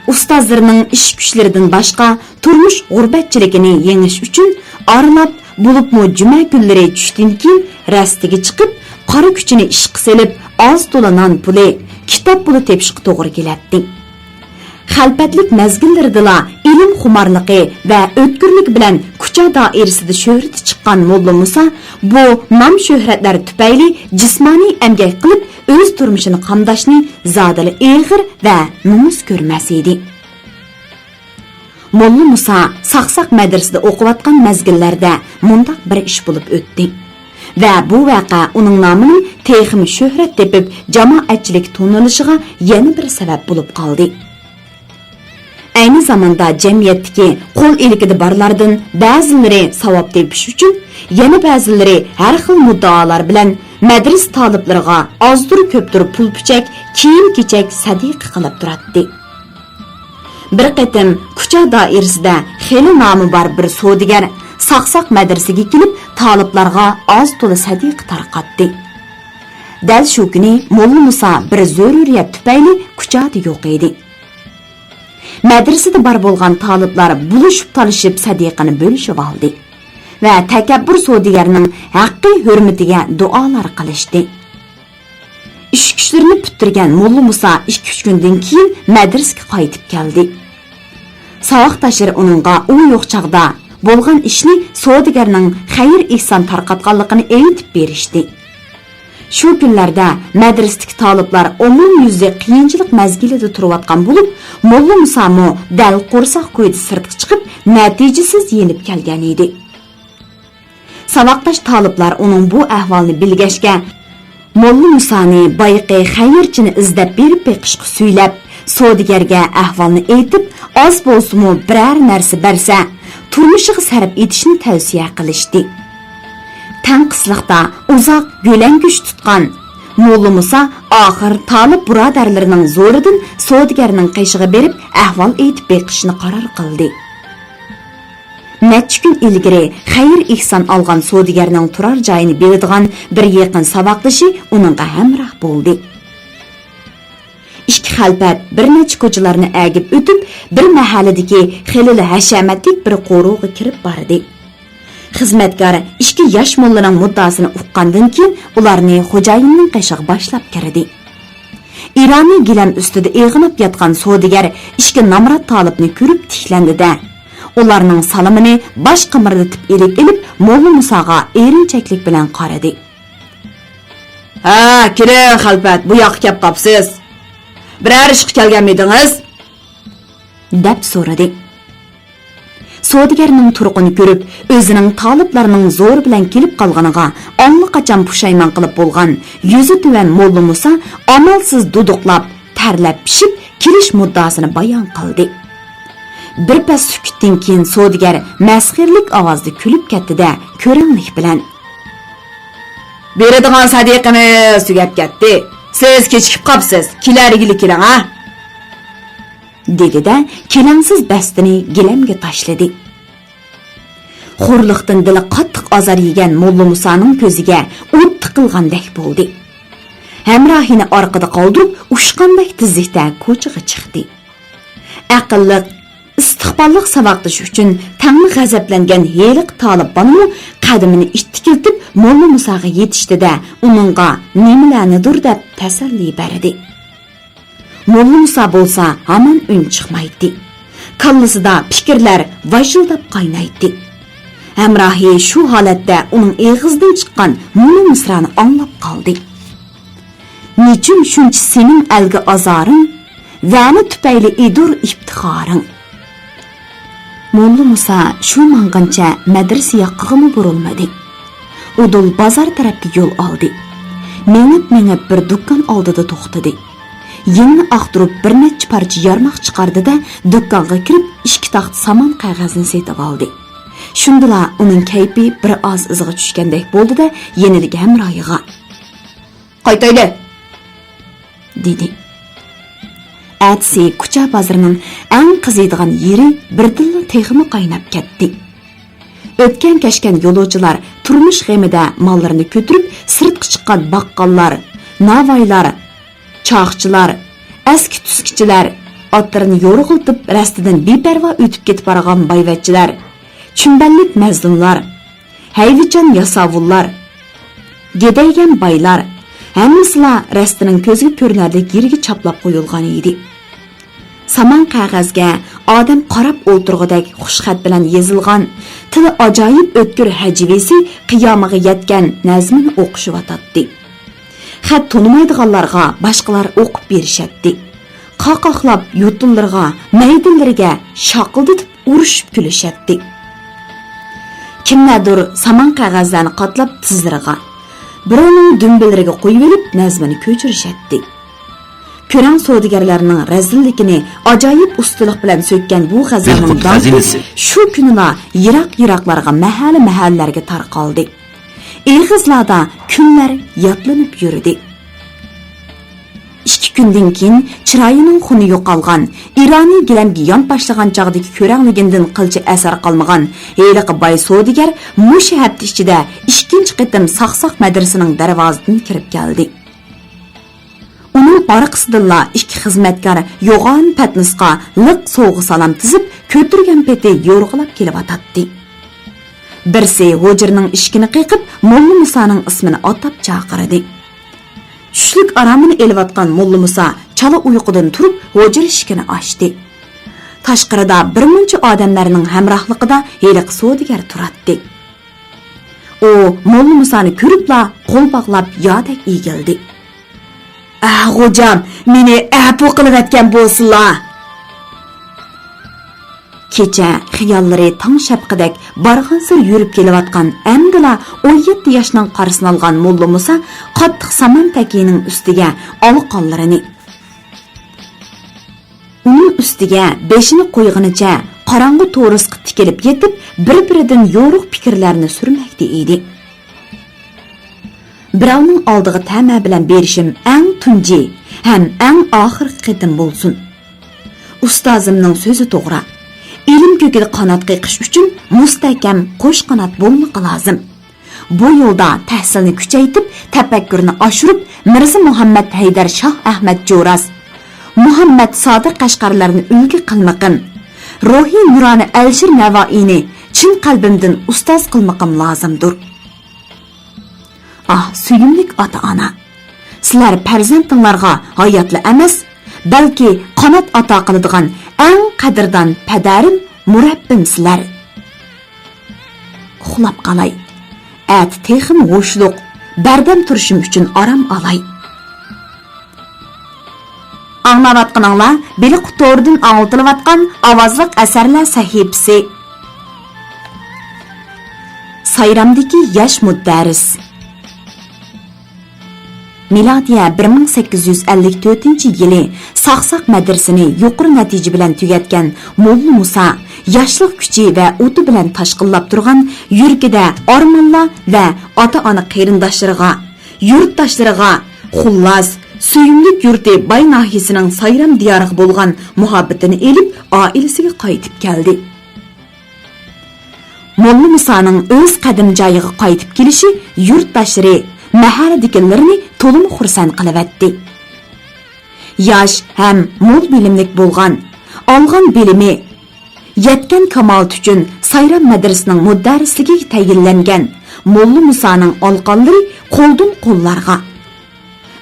ئۇستازلىرىنىڭ ئىش كۈچلىرىدىن باشقا تۇرمۇش غۇربەتچىلىكىنى يېڭىش ئۈچۈن ئارىلاپ، بولۇپمۇ جۈمە كۈنلىرى چۈشتىن كېيىن رەستىگە چىقىپ، قارا كۈچىنى ئىشقا سېلىپ، ئاز تولا نان پۇلى، كىتاب پۇلى تېپىشقا توغرا كېلەتتى. خەلپەتلىك مەزگىللىرىدىلا ئىلىم خۇمارلىقى ۋە ئۆتكۈرلۈكى بىلەن كۇچا دائىرىسىدە شۆھرىتى چىققان موللا مۇسا بۇ نام-شۆھرەتلەر تۈپەيلى جىسمانىي ئەمگەك قىلىپ، ئۆز تۇرمۇشىنى قامداشنى زادىلا ئېغىر ۋە نومۇس كۆرمەس ئىدى. موللا مۇسا ساقساق مەدرىسىدە ئوقۇۋاتقان مەزگىللەردە مۇنداق بىر ئىش بولۇپ ئۆتتى ۋە بۇ ۋەقە ئۇنىڭ نامىنىڭ تېخىمۇ شۆھرەت تېپىپ، جامائەتچىلىككە تونۇلۇشىغا يەنە بىر سەۋەب بولۇپ قالدى. ئەينى زاماندا جەمئىيەتتىكى قول ئىلكىدە بارلاردىن بەزىلىرى ساۋاب تېپىش ئۈچۈن، يەنە بەزىلىرى ھەر خىل مۇددىئالار بىلەن مەدرىسە تالىپلىرىغا ئازدۇر-كۆپتۇر پۇل-پۈچەك، كىيىم-كېچەك سەدىقە قىلىپ تۇراتتى. بىر قېتىم كۇچا دائىرىسىدە خېلى نامى بار بىر سودىگەر ساقساق مەدرىسىگە كېلىپ، تالىپلارغا ئاز-تولا سەدىقە تارقاتتى. دەل شۇ كۈنى موللا مۇسا بىر زۆرۈرىيەت تۈپەيلى كۇچادا يوق ئىدى. مەدرىسىدە بار بولغان تالىپلار بۇلۇشۇپ-تالىشىپ سەدىقىنى بۆلۈشۈۋالدى ۋە تەكەببۇر سودىگەرنىڭ ھەققى-ھۆرمىتىگە دۇئالار قىلىشتى. ئىش-كۈچلىرىنى پۈتتۈرگەن موللا مۇسا ئىككى-ئۈچ كۈندىن كېيىن مەدرىسىگە قايتىپ كەلدى. ساۋاقداشلىرى ئۇنىڭغا ئۇ يوق چاغدا بولغان ئىشنى سودىگەرنىڭ خەير-ئېھسان تارقاتقانلىقىنى ئېيتىپ بېرىشتى. شۇ كۈنلەردە مەدرىسىدىكى تالىپلار ئومۇميۈزلۈك قىيىنچىلىق مەزگىلىدە تۇرۇۋاتقان بولۇپ، موللا مۇسامۇ دەل قورساق كويىدا سىرتقا چىقىپ، نەتىجىسىز يېنىپ كەلگەن ئىدى. ساۋاقداش تالىپلار ئۇنىڭ بۇ ئەھۋالىنى بىلگەچكە، موللا مۇسانى بايىقى خەيرچىنى ئىزدەپ بېرىپ بېقىشقا سۈيلەپ، سودىگەرگە ئەھۋالنى ئېيتىپ، ئاز بولسىمۇ بىرەر نەرسە بەرسە، تۇرمۇشىغا سەرپ ئېتىشنى تەۋسىيە قىلىشتى. تەڭقىسلىقتا ئۇزاق گۆلەڭگۈچ تۇتقان موللا مۇسا ئاخىر تالىپ بۇرادەرلىرىنىڭ زورىدىن سودىگەرنىڭ قېشىغا بېرىپ ئەھۋال ئېيتىپ بېقىشنى قارار قىلدى. نەچچە كۈن ئىلگىرى خەير-ئېھسان ئالغان سودىگەرنىڭ تۇرار جايىنى بىلىدىغان بىر يېقىن ساۋاقدىشى ئۇنىڭغا ھەمراھ بولدى. ئىككى خەلپەت بىر نەچچە كوچىلارنى ئەگىپ ئۆتۈپ، بىر مەھەللىدىكى خېلىلا ھەشەمەتلىك بىر قورۇغا كىرىپ باردى. خىزمەتكار ئىككى ياش موللىنىڭ مۇددىئاسىنى ئۇققاندىن كېيىن، ئۇلارنى خوجايىننىڭ قېشىغا باشلاپ كىردى. ئىرانىي گىلەم ئۈستىدە ئېغىناپ ياتقان سودىگەر ئىككى نامرات تالىپنى كۆرۈپ تىكلەندى-دە، ئۇلارنىڭ سالىمىنى باش قىمىردىتىپ ئىلىپ ئېلىپ، موللا مۇساغا ئېرىنچەكلىك بىلەن قارىدى. «ھە، كېلىڭ خەلپەت، بۇ ياققا كەپ قاپسىز. بىرەر ئىشقا كەلگەنمىدىڭىز؟» دەپ سورىدى. سودىگەرنىڭ تۇرقىنى كۆرۈپ، ئۆزىنىڭ تالىپلارنىڭ زورى بىلەن كېلىپ قالغىنىغا ئاللىقاچان پۇشايمان قىلىپ بولغان، يۈزى تۆۋەن موللا مۇسا ئامالسىز دۇدۇقلاپ، تەرلەپ پىشىپ، كېلىش مۇددىئاسىنى بايان قىلدى. بىر پەس سۈكۈتتىن كېيىن سودىگەر مەسخىرىلىك ئاۋازدا كۈلۈپ كەتتى-دە، كۆرەڭلىك بىلەن، «بېرىدىغان سەدىقىمىز تۈگەپ كەتتى. سىز كېچىكىپ قاپسىز، كېلەرگىلى كېلىڭ ھە!» دېدى-دە، كېلەڭسىز بەستىنى گىلەمگە تاشلىدى. خورلۇقتىن دىلى قاتتىق ئازار يېگەن موللا مۇسانىڭ كۆزىگە ئوت تىقىلغاندەك بولدى. ھەمراھىنى ئارقىدا قالدۇرۇپ، ئۇچقاندەك تېزلىكتە كوچىغا چىقتى. ئەقىللىق، ئىستىقباللىق ساۋاقدىشى ئۈچۈن تەڭمۇ غەزەپلەنگەن ھېلىقى تالىپ بالىمۇ قەدىمىنى ئىتتىكلىتىپ، موللا مۇساغا يېتىشتى-دە، ئۇنىڭغا نېمىلەرنىدۇر دەپ تەسەللى بەردى. موللا مۇسا بولسا ھامان ئۈن چىقمايتتى. كاللىسىدا پىكىرلەر ۋاژىلداپ قاينايتتى. ھەمراھى شۇ ھالەتتە ئۇنىڭ ئېغىزىدىن چىققان مۇنۇ مىسرانى ئاڭلاپ قالدى. نېچۈن شۇنچە سېنىڭ ئەلگە ئازارىڭ، ۋەنە تۈپەيلى ئىدۇر ئىپتىخارىڭ. موللا مۇسا شۇ ماڭغىنىچە مەدرىسە ياقىغىمۇ بۇرۇلمىدى. ئۇدۇل بازار تەرەپكە يول ئالدى. مېڭىپ-مېڭىپ بىر دۇكان ئالدىدا توختىدى. يېنىنى ئاختۇرۇپ بىر نەچچە پارچە يارماق چىقاردى-دە، دۇكانغا كىرىپ ئىككى تاختا سامان قەغەزنى سېتىۋالدى. شۇندىلا ئۇنىڭ كەيپى بىر ئاز ئىزىغا چۈشكەندەك بولدى-دە، يېنىدىكى ھەمراھىغا، «قايتايلى!» دېدى. ئەتىسى كۇچا بازىرىنىڭ ئەڭ قىزىيدىغان يېرى بىردىنلا تېخىمۇ قايناپ كەتتى. ئۆتكەن-كەچكەن يولۇچىلار تۇرمۇش غېمىدە ماللىرىنى كۆتۈرۈپ سىرتقا چىققان باققاللار، ناۋايلار، چاقچىلار، ئەسكى تۈسكىچىلەر، ئاتلىرىنى يورغىلىتىپ، رەستىدىن بىپەرۋا ئۆتۈپ كېتىپ بارغان بايۋەچچىلەر، چۈمبەللىك مەزلۇملار، ھەيۋىچان ياساۋۇللار، گېدەيگەن بايلار، ھەممىسىلا رەستىنىڭ كۆزگە كۆرۈنەرلىك يېرىگە چاپلاپ قويۇلغان ئىدى. سامان قەغەزگە ئادەم قاراپ ئولتۇرغۇدەك خۇش خەت بىلەن يېزىلغان، تىلى ئاجايىپ ئۆتكۈر ھەجۋىيسى قىيامىغا يەتكەن نەزمىنى ئوقۇشۇۋاتاتتى. خەت تونۇمايدىغانلارغا باشقىلار ئوقۇپ بېرىشەتتى. قاقاقلاپ يوتۇنلىرىغا، مەيدىلىرىگە شاقىلدىتىپ ئۇرۇشۇپ كۈلۈشەتتى. كىملەردۇر سامان قەغەزلەرنى قاتلاپ تىزلىرىغا، بىرەۋنىڭ دۈمبىلىرىگە قويۇۋېلىپ نەزمىنى كۆچۈرۈشەتتى. كۆرەڭ سودىگەرلەرنىڭ رەزىللىكىنى ئاجايىپ ئۇستىلىق بىلەن سۆككەن بۇ غەزەلنىڭ داڭقى شۇ كۈنىلا يىراق-يىراقلارغا، مەھەللە-مەھەللىلەرگە تارقالدى. ئېغىزلاردا كۈنلەر يادلىنىپ يۈردى. ئىككى كۈندىن كېيىن چىرايىنىڭ خۇنى يوقالغان، ئىرانىي گىلەمگە يان باشلىغان چاغدىكى كۆرەڭلىكىدىن قىلچە ئەسەر قالمىغان ھېلىقى باي سودىگەر مۇشۇ ھەپتە ئىچىدە ئىككىنچى قېتىم ساقساق مەدرىسىنىڭ دەرۋازىدىن كىرىپ كەلدى. ئۇنىڭ ئارقىسىدىنلا ئىككى خىزمەتكار يوغان پەتنۇسقا لىق سوۋغا-سالام تىزىپ، كۆتۈرگەن پېتى يورغىلاپ كېلىۋاتاتتى. بىرسى ھۇجرىنىڭ ئىشىكىنى قېقىپ، موللا مۇسانىڭ ئىسمىنى ئاتاپ چاقىردى. چۈشلۈك ئارامىنى ئېلىۋاتقان موللا مۇسا چالا ئۇيقۇدىن تۇرۇپ، ھۇجرا ئىشىكىنى ئاچتى. تاشقىرىدا بىر مۇنچە ئادەملەرنىڭ ھەمراھلىقىدا ھېلىقى سودىگەر تۇراتتى. ئۇ موللا مۇسانى كۆرۈپلا قول باغلاپ يادەك ئېگىلدى. ئاھ، غوجام، مېنى ئەپۇ قىلىۋەتكەن بولسۇنلا! كېچە خىياللىرى تاڭ شەپىقىدەك بارغانسېرى يۈرۈپ كېلىۋاتقان ئەمدىلا ئون يەتتە ياشنىڭ قارىسىنى ئالغان موللا مۇسا قاتتىق سامان تەكىيىنىڭ ئۈستىگە ئالىقانلىرىنى، ئۇنىڭ ئۈستىگە بېشىنى قويغىنىچە قاراڭغۇ تورۇسقا تىكىلىپ يېتىپ، بىر-بىرىدىن يورۇق پىكىرلەرنى سۈرمەكتە ئىدى. بىراۋنىڭ ئالدىغا تەمە بىلەن بېرىشىم ئەڭ تۇنجى ھەم ئەڭ ئاخىرقى قېتىم بولسۇن. ئۇستازىمنىڭ سۆزى توغرا. ئىلىم كۆكىدە قانات قېقىش ئۈچۈن مۇستەھكەم قوش قانات بولمىقى لازىم. بۇ يولدا تەھسىلنى كۈچەيتىپ، تەپەككۇرنى ئاشۇرۇپ، مىرزا مۇھەممەد ھەيدەر شاھ ئەھمەد جوراس، مۇھەممەد سادىق قەشقەرلەرنى ئۈلگە قىلمىقىم، روھىي نۇرانە ئەلىشىر نەۋائىينى چىن قەلبىمدىن ئۇستاز قىلمىقىم لازىمدۇر. ئاھ، سۆيۈملۈك ئاتا-ئانا! سىلەر پەرزەنتىڭلارغا ھاياتلا ئەمەس، بەلكى قانات ئاتا قىلىدىغان ئەڭ قەدىردان پەدەرىم، مۇرەببىم سىلەر. ئۇخلاپ قالاي. ئەتە تېخىمۇ ھوشلۇق، بەردەم تۇرۇشۇم ئۈچۈن ئارام ئالاي. ئاڭلاۋاتقىنىڭلار بېلىق تورىدىن ئاڭلىتىلىۋاتقان ئاۋازلىق ئەسەرلەر سەھىپىسى. سايرامدىكى ياش مۇدەررىس. مىلادىيە بىر مىڭ سەككىز يۈز ئەللىك تۆتىنچى يىلى ساقساق مەدرىسىنى يۇقىرى نەتىجە بىلەن تۈگەتكەن موللا مۇسا ياشلىق كۈچى ۋە ئوتى بىلەن تاشقىنلاپ تۇرغان يۈرىكىدە ئارمانلار ۋە ئاتا-ئانا قېرىنداشلىرىغا، يۇرتداشلىرىغا، خۇللاس، سۆيۈملۈك يۇرتى باي ناھىيىسىنىڭ سايرام دىيارىغا بولغان مۇھەببىتىنى ئېلىپ، ئائىلىسىگە قايتىپ كەلدى. موللا مۇسانىڭ ئۆز قەدىمى جايىغا قايتىپ كېلىشى يۇرتداشلىرى، مەھەللىدىكىلىرىنى تولىمۇ خۇرسەن قىلىۋەتتى. ياش ھەم مول بىلىملىك بولغان، ئالغان بىلىمى، يەتكەن كامالىتى ئۈچۈن سايرام مەدرىسىنىڭ مۇدەررىسلىكىگە تەيىنلەنگەن موللا مۇسانىڭ ئالىقانلىرى قولدىن قوللارغا،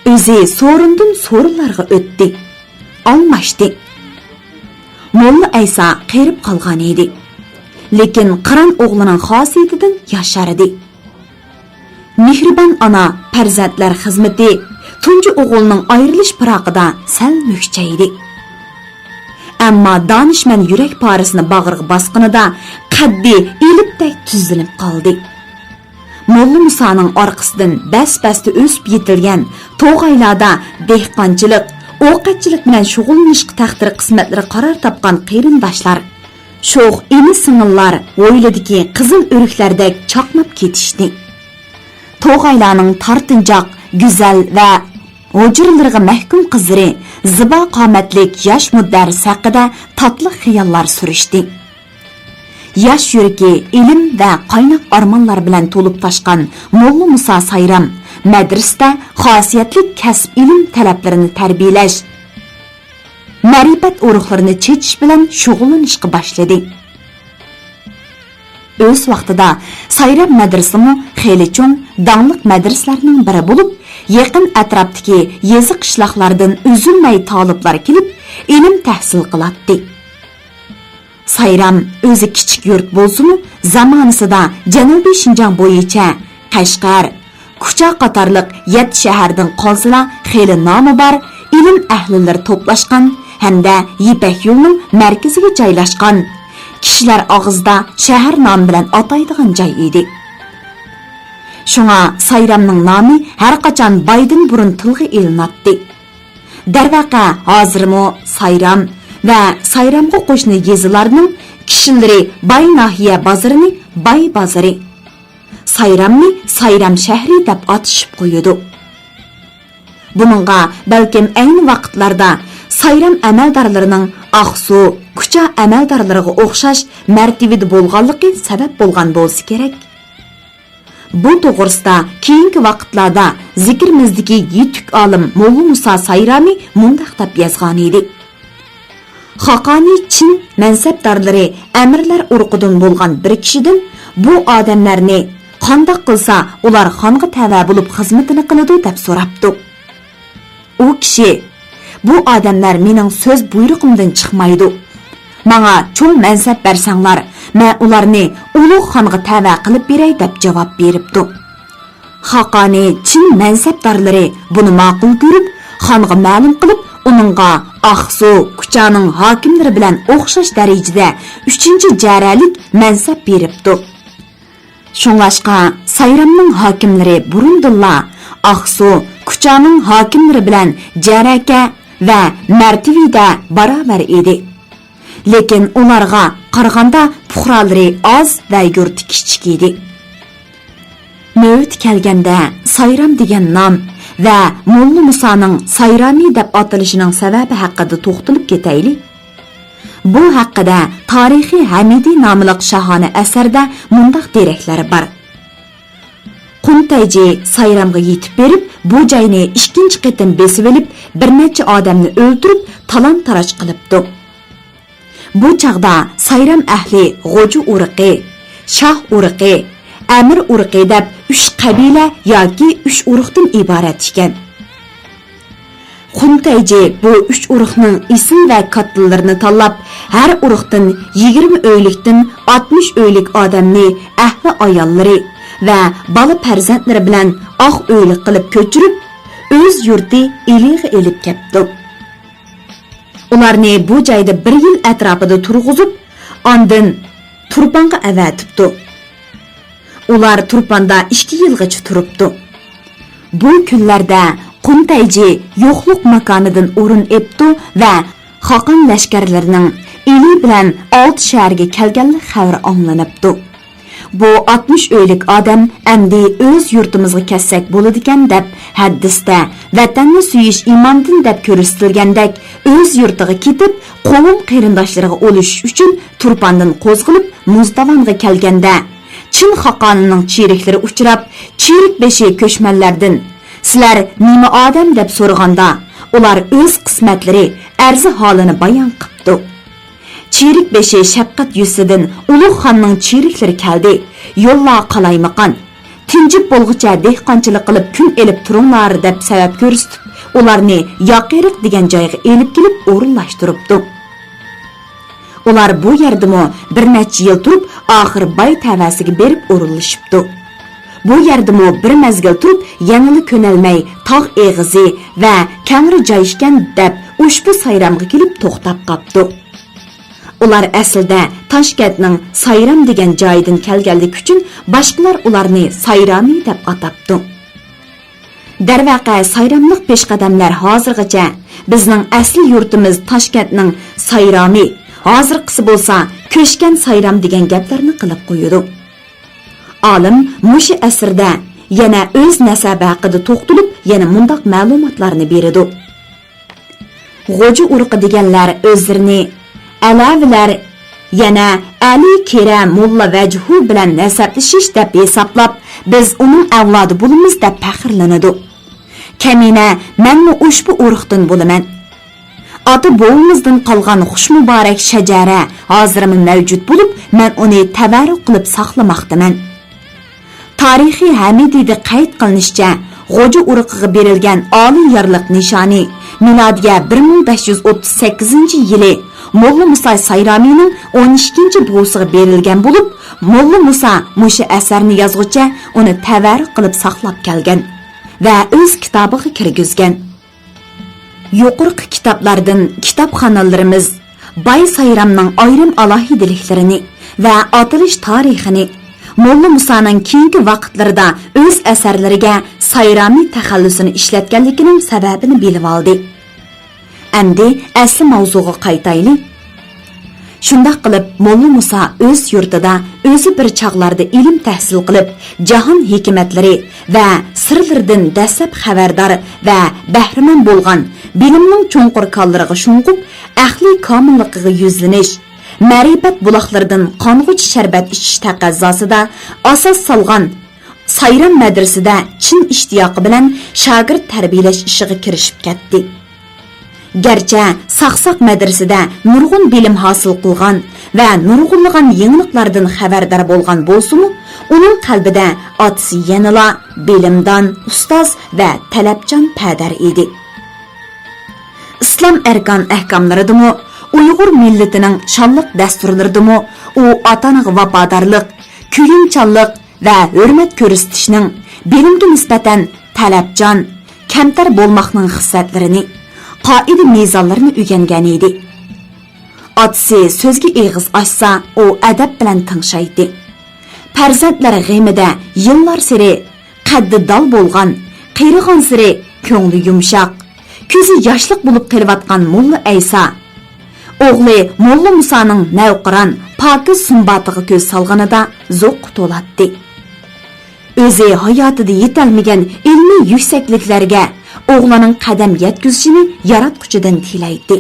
ئۆزى سورۇندىن سورۇنلارغا ئۆتتى، ئالماشتى. موللا ئەيسا قېرىپ قالغان ئىدى. لېكىن قىران ئوغلىنىڭ خاسىيىتىدىن ياشاردى. مېھرىبان ئانا پەرزەنتلەر خىزمىتى تۇنجى ئوغۇلنىڭ ئايرىلىش پىراقىدا سەل مۈكچەيدى. ئەمما دانىشمەن يۈرەك پارىسىنى باغرىغا باسقىنىدا قەددى ئېلىپتەك تۈزلىنىپ قالدى. موللا مۇسانىڭ ئارقىسىدىن بەس-بەستە ئۆسۈپ يېتىلگەن، توغايلاردا دېھقانچىلىق، ئوقەتچىلىك بىلەن شۇغۇللىنىشقا تەقدىر قىسمەتلىرى قارار تاپقان قېرىنداشلار، شوخ ئىنى-سىڭىللار ھويلىدىكى قىزىل ئۆرۈكلەردەك چاقناپ كېتىشتى. توغايلارنىڭ تارتىنچاق، گۈزەل ۋە ھۇجرىلىرىغا مەھكۇم قىزلىرى، زىبا قامەتلىك ياش مۇدەررىس ھەققىدە تاتلىق خىياللار سۈرۈشتى. ياش يۈرىكى ئىلىم ۋە قايناق ئارمانلار بىلەن تولۇپ تاشقان موللا مۇسا سايرام مەدرىسىدە خاسىيەتلىك كەسىپ ئىلىم تەلەپلىرىنى تەربىيەلەش، مەرىپەت ئۇرۇقلىرىنى چېچىش بىلەن شۇغۇللىنىشقا باشلىدى. ئۆز ۋاقتىدا سايرام مەدرىسىمۇ خېلى چوڭ، داڭلىق مەدرىسىلەرنىڭ بىرى بولۇپ، يېقىن ئەتراپتىكى يېزا-قىشلاقلاردىن ئۈزۈلمەي تالىپلار كېلىپ، ئىلىم تەھسىل قىلاتتى. سايرام ئۆزى كىچىك يۇرت بولسىمۇ، زامانىسىدا جەنۇبىي شىنجاڭ بويىچە قەشقەر، كۇچا قاتارلىق يەتتە شەھەردىن قالسىلا خېلى نامى بار ئىلىم ئەھلىلىرى توپلاشقان ھەمدە يىپەك يولىنىڭ مەركىزىگە جايلاشقان، كىشىلەر ئاغزىدا شەھەر نامى بىلەن ئاتايدىغان جاي ئىدى. شۇڭا سايرامنىڭ نامى ھەر قاچان بايدىن بۇرۇن تىلغا ئېلىناتتى. دەرۋەقە، ھازىرمۇ سايرام ۋە سايرامغا قوشنا يېزىلارنىڭ كىشىلىرى باي ناھىيە بازىرىنى باي بازىرى، سايرامنى سايرام شەھىرى دەپ ئاتىشىپ قويىدۇ. بۇنىڭغا بەلكىم ئەينى ۋاقىتلاردا سايرام ئەمەلدارلىرىنىڭ ئاقسۇ، كۇچا ئەمەلدارلىرىغا ئوخشاش مەرتىۋىدە بولغانلىقى سەۋەب بولغان بولسا كېرەك. بۇ توغرىسىدا كېيىنكى ۋاقىتلاردا زىكرىمىزدىكى يېتۈك ئالىم موللا مۇسا سايرامى مۇنداق دەپ يازغانىدى: خاقانىي چىن مەنسەپدارلىرى ئەمىرلەر ئۇرۇقىدىن بولغان بىر كىشىدىن بۇ ئادەملەرنى قانداق قىلسا ئۇلار خانغا تەۋە بولۇپ خىزمىتىنى قىلىدۇ دەپ سوراپتۇ. ئۇ كىشى، بۇ ئادەملەر مېنىڭ سۆز بۇيرۇقۇمدىن چىقمايدۇ. ماڭا چوڭ مەنسەپ بەرسەڭلار، مەن ئۇلارنى ئۇلۇغ خانغا تەۋە قىلىپ بېرەي دەپ جاۋاب بېرىپتۇ. خاقانى چىن مەنسەپدارلىرى بۇنى ماقۇل كۆرۈپ، خانغا مەلۇم قىلىپ، ئۇنىڭغا ئاقسۇ، كۇچانىڭ ھاكىملىرى بىلەن ئوخشاش دەرىجىدە ئۈچىنچى جەرەلىك مەنسەپ بېرىپتۇ. شۇڭلاشقا، سايرامنىڭ ھاكىملىرى بۇرۇندىنلا ئاقسۇ، كۇچانىڭ ھاكىملىرى بىلەن جەرەكە ۋە مەرتىۋىدە باراۋەر ئىدى. لېكىن ئۇلارغا قارىغاندا پۇقرالىرى ئاز ۋە يۇرتى كىچىك ئىدى. نۆۋىتى كەلگەندە، سايرام دېگەن نام ۋە موللا مۇسانىڭ سايرامى دەپ ئاتىلىشىنىڭ سەۋەبى ھەققىدە توختىلىپ كېتەيلى. بۇ ھەققىدە تارىخى ھەمىدى ناملىق شاھانە ئەسەردە مۇنداق دېرەكلەر بار. قۇنتەيجى سايرامغا يېتىپ بېرىپ، بۇ جاينى ئىككىنچى قېتىم بېسىۋېلىپ، بىر نەچچە ئادەمنى ئۆلتۈرۈپ، تالان-تاراج قىلىپتۇ. بۇ چاغدا سايرام ئەھلى غوجا ئۇرۇقى، شاھ ئۇرۇقى، ئەمىر ئۇرۇقى دەپ ئۈچ قەبىلە ياكى ئۈچ ئۇرۇقتىن ئىبارەت ئىكەن. خۇنتەيجى بۇ ئۈچ ئۇرۇقنىڭ ئېسىل ۋە كاتتىلىرىنى تاللاپ، ھەر ئۇرۇقتىن يىگىرمە ئۆيلۈكتىن ئاتمىش ئۆيلۈك ئادەمنى ئەھلى ئاياللىرى ۋە بالا پەرزەنتلىرى بىلەن ئاق ئۆيلۈك قىلىپ كۆچۈرۈپ، ئۆز يۇرتى ئىلىغا ئېلىپ كەپتۇ. ئۇلارنى بۇ جايدا بىر يىل ئەتراپىدا تۇرغۇزۇپ، ئاندىن تۇرپانغا ئەۋەتىپتۇ. ئۇلار تۇرپاندا ئىككى يىلغىچە تۇرۇپتۇ. بۇ كۈنلەردە قۇنتەيجى يوقلۇق ماكانىدىن ئورۇن ئېپتۇ ۋە خاقان لەشكەرلىرىنىڭ ئىلى بىلەن ئالتە شەھەرگە كەلگەنلىك خەۋىرى ئاڭلىنىپتۇ. بۇ ئاتمىش ئۆيلۈك ئادەم ئەمدى ئۆز يۇرتىمىزغا كەتسەك بولىدىكەن دەپ، ھەدىستە ۋەتەننى سۆيۈش ئىماندىن دەپ كۆرسىتىلگەندەك ئۆز يۇرتىغا كېتىپ، قوۋم قېرىنداشلىرىغا ئولىشىش ئۈچۈن تۇرپاندىن قوزغىلىپ مۇزداۋانغا كەلگەندە، چىن خاقانىنىڭ چىرىكلىرى ئۇچراپ، چىرىك بېشى كۆچمەنلەردىن، سىلەر نېمە ئادەم دەپ سورىغاندا، ئۇلار ئۆز قىسمەتلىرى، ئەرزى ھالىنى بايان قىپتۇ. چىرىك بېشى شەپقەت يۈزىسىدىن ئۇلۇغ خاننىڭ چىرىكلىرى كەلدى، يوللا قالايمىقان، تىنجىپ بولغۇچە دېھقانچىلىق قىلىپ كۈن ئېلىپ تۇرۇڭلار دەپ سەۋەب كۆرسىتىپ، ئۇلارنى ياقىرىق دېگەن جايغا ئېلىپ كېلىپ ئورۇنلاشتۇرۇپتۇ. ئۇلار بۇ يەردىمۇ بىر نەچچە يىل تۇرۇپ، ئاخىر باي تەۋەسىگە بېرىپ ئورۇنلىشىپتۇ. بۇ يەردىمۇ بىر مەزگىل تۇرۇپ، يەنىلا كۆنەلمەي، تاغ ئېغىزى ۋە كەڭرى جاي ئىكەن دەپ، ئۇشبۇ سايرامغا كېلىپ توختاپ قاپتۇ. ئۇلار ئەسلىدە تاشكەنتنىڭ سايرام دېگەن جايىدىن كەلگەنلىكى ئۈچۈن، باشقىلار ئۇلارنى سايرامى دەپ ئاتاپتۇ. دەرۋەقە، سايراملىق پېشقەدەملەر ھازىرغىچە بىزنىڭ ئەسلى يۇرتىمىز تاشكەنتنىڭ سايرامى، ھازىرقىسى بولسا كۆچكەن سايرام دېگەن گەپلەرنى قىلىپ قويىدۇ. ئالىم مۇشۇ ئەسىردە يەنە ئۆز نەسەبى ھەققىدە توختىلىپ، يەنە مۇنداق مەلۇماتلارنى بېرىدۇ. غوجا ئۇرۇقى دېگەنلەر ئۆزلىرىنى ئەلەۋىلەر، يەنە ئەلى، كېرە، موللا ۋەجھۇ بىلەن نەسەبلىشىش دەپ ھېسابلاپ، بىز ئۇنىڭ ئەۋلادى بولىمىز دەپ پەخىرلىنىدۇ. كەمىنە، مەنمۇ ئۇشبۇ ئۇرۇقتىن بولىمەن. ئاتا-بوۋىمىزدىن قالغان خۇش مۇبارەك شەجەرە ھازىرمۇ مەۋجۇت بولۇپ، مەن ئۇنى تەۋەررۈك قىلىپ ساقلىماقتىمەن. تارىخى ھەمىدىدە قەيت قىلىنىشىچە، غوجا ئۇرۇقىغا بېرىلگەن ئالىي يارلىق نىشانى مىلادىيە بىر مىڭ بەش يۈز ئوتتۇز سەككىزىنچى يىلى موللا مۇسا سايرامىنىڭ ئون ئىككىنچى بوۋىسىغا بېرىلگەن بولۇپ، موللا مۇسا مۇشۇ ئەسەرنى يازغۇچە ئۇنى تەۋەررۈك قىلىپ ساقلاپ كەلگەن ۋە ئۆز كىتابىغا كىرگۈزگەن. يۇقىرىقى كىتابلاردىن كىتابخانلىرىمىز باي سايرامنىڭ ئايرىم ئالاھىدىلىكلىرىنى ۋە ئاتىلىش تارىخىنى، موللا مۇسانىڭ كېيىنكى ۋاقىتلىرىدا ئۆز ئەسەرلىرىگە سايرامى تەخەللۇسىنى ئىشلەتكەنلىكىنىڭ سەۋەبىنى بىلىۋالدى. ئەمدى ئەسلى ماۋزۇغا قايتايلى. شۇنداق قىلىپ، موللا مۇسا ئۆز يۇرتىدا ئۆزى بىر چاغلاردا ئىلىم تەھسىل قىلىپ، جاھان ھېكمەتلىرى ۋە سىرلىرىدىن دەسلەپ خەۋەردار ۋە بەھرىمەن بولغان، بىلىمنىڭ چوڭقۇر كانلىرىغا شۇڭغۇپ، ئەقلىي كامىللىقىغا يۈزلىنىش، مەرىپەت بۇلاقلىرىدىن قانغۇچە شەربەت ئىچىش تەقەززاسىدا ئاساس سالغان سايرام مەدرىسىدە چىن ئىشتىياقى بىلەن شاگىرت تەربىيەلەش ئىشىغا كىرىشىپ كەتتى. گەرچە ساقساق مەدرىسىدە نۇرغۇن بىلىم ھاسىل قىلغان ۋە نۇرغۇنلىغان يېڭىلىقلاردىن خەۋەردار بولغان بولسىمۇ، ئۇنىڭ قەلبىدە ئاتىسى يەنىلا بىلىمدان، ئۇستاز ۋە تەلەپچان پەدەر ئىدى. ئىسلام ئەركان ئەھكاملىرىدىمۇ، ئۇيغۇر مىللىتىنىڭ شانلىق دەستۇرلىرىدىمۇ ئۇ ئاتا-ئانىغا ۋاپادارلىق، كۆيۈمچانلىق ۋە ھۆرمەت كۆرسىتىشنىڭ، بىلىمگە نىسبەتەن تەلەپچان، كەمتەر بولماقنىڭ خىسلەتلىرىنى، قائىدە-مىزانلىرىنى ئۆگەنگەنىدى. ئاتىسى سۆزگە ئېغىز ئاچسا، ئۇ ئەدەپ بىلەن تىڭشايتتى. پەرزەنتلەر غېمىدە يىللارسېرى قەددى دال بولغان، قېرىغانسېرى كۆڭلى يۇمشاق، كۆزى ياشلىق بولۇپ قېلىۋاتقان موللا ئەيسا ئوغلى موللا مۇسانىڭ نەۋقىران، پاكىز سۇمباتىغا كۆز سالغىنىدا زوققا تولاتتى. ئۆزى ھاياتىدا يېتەلمىگەن ئىلمىي يۈكسەكلىكلەرگە ئوغلىنىڭ قەدەم يەتكۈزۈشىنى ياراتقۇچىدىن تىلەيتتى.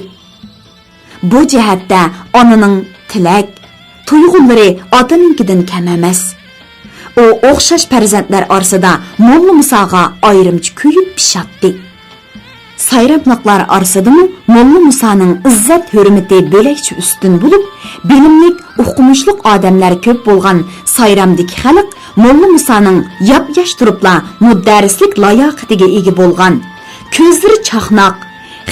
بۇ جەھەتتە ئانىنىڭ تىلەك، تۇيغۇلىرى ئاتىنىڭكىدىن كەم ئەمەس. ئۇ ئوخشاش پەرزەنتلەر ئارىسىدا موللا مۇساغا ئايرىمچە كۆيۈپ پىشاتتى. سايراملىقلار ئارىسىدىمۇ موللا مۇسانىڭ ئىززەت-ھۆرمىتى بۆلەكچە ئۈستۈن بولۇپ، بىلىملىك، ئوقۇمۇشلۇق ئادەملەر كۆپ بولغان سايرامدىكى خەلق موللا مۇسانىڭ ياپياش تۇرۇپلا مۇدەررىسلىك لاياقىتىگە ئىگە بولغان، كۆزلىرى چاقناق،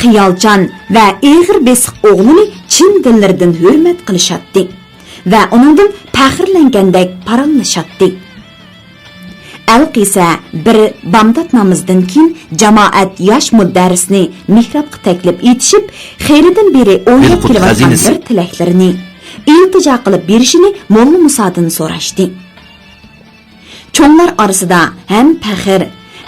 خىيالچان ۋە ئېغىر بېسىق ئوغلىنى چىن دىللىرىدىن ھۆرمەت قىلىشاتتى ۋە ئۇنىڭدىن پەخىرلەنگەندەك پاراڭلىشاتتى. ئەلقىسە بىر بامدات نامىزىدىن كېيىن جامائەت ياش مۇدەررىسنى مېھرابقا تەكلىپ ئېتىشىپ، خېلىدىن بېرى ئويلاپ كېلىۋاتقان بىر تىلەكلىرىنى ئىلتىجا قىلىپ بېرىشىنى موللا مۇسادىن سوراشتى. چوڭلار ئارىسىدا ھەم پەخىر،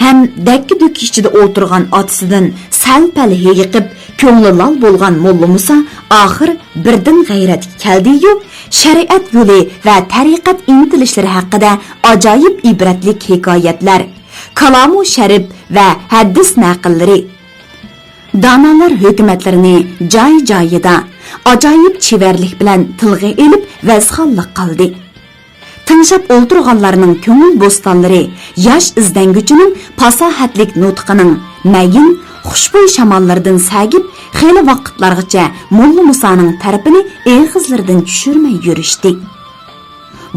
ھەم دەككە-دۈككە ئىچىدە ئولتۇرغان ئاتىسىدىن سەل-پەل ھېيىقىپ، كۆڭلى لال بولغان موللا مۇسا ئاخىر بىردىن غەيرەتكە كەلدى-يۇ، شەرىئەت يولى ۋە تەرىقەت ئىنتىلىشلىرى ھەققىدە ئاجايىپ ئىبرەتلىك ھېكايەتلەر، كالامۇ شەرىپ ۋە ھەدىس نەقىللىرى، دانالار ھۆكۈمەتلىرىنى جاي-جايىدا ئاجايىپ چېۋەرلىك بىلەن تىلغا ئېلىپ، ۋەزخانلىق قىلدى. تىڭشاپ ئولتۇرغانلارنىڭ كۆڭۈل بوستانلىرى ياش ئىزدەنگۈچىنىڭ پاساھەتلىك نۇتقىنىڭ مەيىن، خۇشبۇي شاماللىرىدىن سەگىپ، خېلى ۋاقىتلارغىچە موللا مۇسانىڭ تەرىپىنى ئېغىزلىرىدىن چۈشۈرمەي يۈرۈشتى.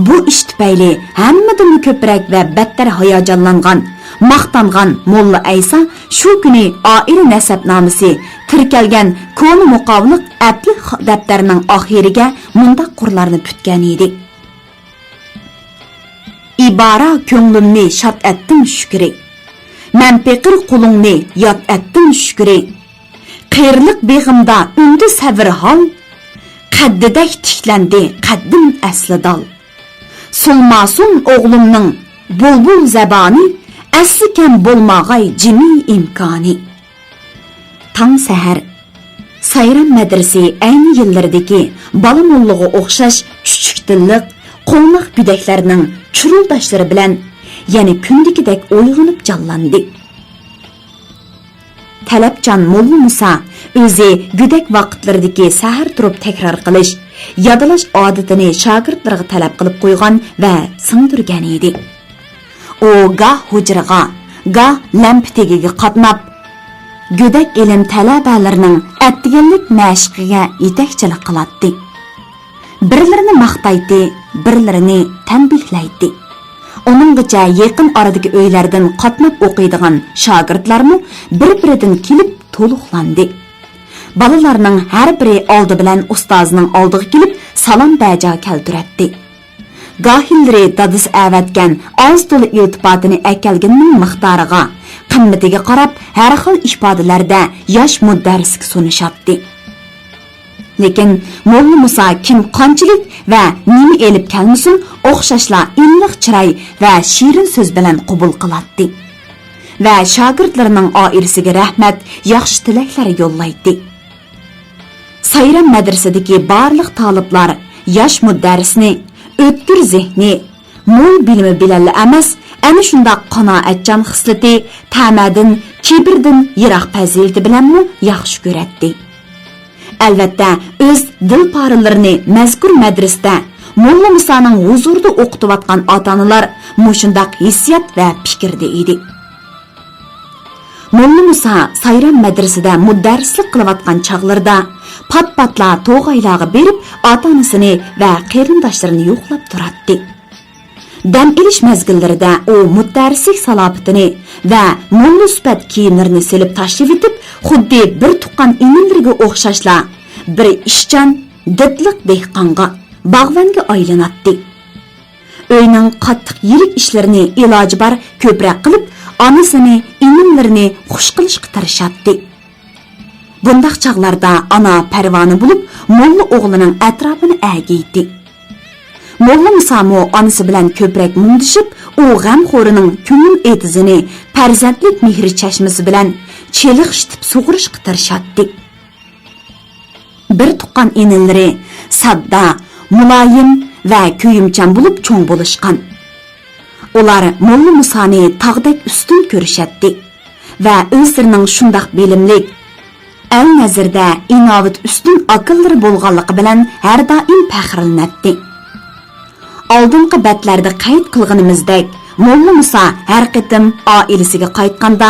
بۇ ئىش تۈپەيلى ھەممىدىنمۇ كۆپرەك ۋە بەتتەر ھاياجانلانغان، ماختانغان موللا ئەيسا شۇ كۈنى ئائىلە نەسەبنامىسى تىركەلگەن كونا مۇقاۋىلىق ئەپلىك دەپتەرنىڭ ئاخىرىگە مۇنداق قۇرلارنى پۈتكەنىدى. ئىبارە كۆڭلۈمنى شاد ئەتتىڭ شۈكرى. مەن پېقىر قۇلۇڭنى ياد ئەتتىڭ شۈكرى. قېرىلىق بېغىمدا ئۈندى سەۋر ھال، قەددىدەك تىكلەندى قەددىم ئەسلى دال. سۇنماسۇن ئوغلۇمنىڭ بۇلبۇل زەبانى، ئەسلىكەن بولماغاي جىمى ئىمكانى. تاڭ سەھەر. سايرام مەدرىسى ئەينى يىللىرىدىكى بالا موللىغا ئوخشاش چۈچۈك تىللىق، قوڭناق گۆدەكلەرنىڭ چۇرۇلداشلىرى بىلەن يەنە كۈندىكىدەك ئويغىنىپ جانلاندى. تەلەپچان موللا مۇسا ئۆزى گۆدەك ۋاقىتلىرىدىكى سەھەر تۇرۇپ تەكرار قىلىش، يادلاش ئادىتىنى شاگىرتلىرىغا تەلەپ قىلىپ قويغان ۋە سىڭدۈرگەن ئىدى. ئۇ گاھ ھۇجرىغا، گاھ لەمپە تېگىگە قاتناپ، گۆدەك ئىلىم تەلەبەلىرىنىڭ ئەتىگەنلىك مەشىقىگە يېتەكچىلىك قىلاتتى. بىرلىرىنى ماختايتتى، بىرلىرىنى تەنبىھلەيتتى. ئۇنىڭغىچە يېقىن ئارىدىكى ئۆيلەردىن قاتناپ ئوقۇيدىغان شاگىرتلارمۇ بىر-بىرىدىن كېلىپ تولۇقلاندى. بالىلارنىڭ ھەر بىرى ئالدى بىلەن ئۇستازىنىڭ ئالدىغا كېلىپ سالام بەجا كەلتۈرەتتى. گاھىلىرى دادىسى ئەۋەتكەن ئاز-تولا ئىلتىپاتىنى ئەكەلگىنىنىڭ مىقدارىغا، قىممىتىگە قاراپ ھەر خىل ئىپادىلەردە ياش مۇدەررىسكە سۇنۇشاتتى. لېكىن موللا مۇسا كىم قانچىلىك ۋە نېمە ئېلىپ كەلمىسۇن، ئوخشاشلا ئىللىق چىراي ۋە شېرىن سۆز بىلەن قوبۇل قىلاتتى ۋە شاگىرتلىرىنىڭ ئائىلىسىگە رەھمەت، ياخشى تىلەكلەر يوللايتتى. سايرام مەدرىسىدىكى بارلىق تالىپلار ياش مۇدەررىسنى ئۆتكۈر زېھنى، مول بىلىمى بىلەنلا ئەمەس، ئەنە شۇنداق قانائەتچان خىسلىتى، تەمەدىن، كىبىردىن يىراق پەزىلىتى بىلەنمۇ ياخشى كۆرەتتى. ئەلۋەتتە، ئۆز دىلپارىلىرىنى مەزكۇر مەدرىسىدە موللا مۇسانىڭ ھۇزۇرىدا ئوقۇتۇۋاتقان ئاتا-ئانىلار مۇشۇنداق ھېسسىيات ۋە پىكىردە ئىدى. موللا مۇسا سايرام مەدرىسىدە مۇدەررىسلىك قىلىۋاتقان چاغلىرىدا پات-پاتلا توغايلارغا بېرىپ، ئاتا-ئانىسىنى ۋە قېرىنداشلىرىنى يوقلاپ تۇراتتى. دەم ئېلىش مەزگىللىرىدە ئۇ مۇدەررىسلىك سالاپىتىنى ۋە موللا سۈپەت كىيىملىرىنى سېلىپ تاشلىۋېتىپ، خۇددى بىر تۇغقان ئىنىلىرىگە ئوخشاشلا بىر ئىشچان، دىتلىق دېھقانغا، باغۋەنگە ئايلىناتتى. ئۆينىڭ قاتتىق يىرىك ئىشلىرىنى ئىلاجى بار كۆپرەك قىلىپ، ئانىسىنى، ئىنىملىرىنى خۇش قىلىشقا تىرىشاتتى. بۇنداق چاغلاردا ئانا پەرۋانە بولۇپ، موللا ئوغلىنىڭ ئەتراپىنى ئەگىيتتى. موللا مۇسامۇ ئانىسى بىلەن كۆپرەك مۇڭدىشىپ، ئۇ غەمخورىنىڭ كۆڭۈل ئېتىزىنى پەرزەنتلىك مېھرى چەشمىسى بىلەن چېلىقشىتىپ سۇغۇرۇشقا تىرىشاتتى. بىر تۇغقان ئىنىلىرى ساددا، مۇلايىم ۋە كۆيۈمچان بولۇپ چوڭ بولۇشقان. ئۇلار موللا مۇسانى تاغدەك ئۈستۈن كۆرۈشەتتى ۋە ئۆزلىرىنىڭ شۇنداق بىلىملىك، ئەل نەزىرىدە ئىناۋىتى ئۈستۈن ئاكىلىرى بولغانلىقى بىلەن ھەر دائىم پەخىرلىنەتتى. ئالدىنقى بەتلەردە قەيت قىلغىنىمىزدەك، موللا مۇسا ھەر قېتىم ئائىلىسىگە قايتقاندا،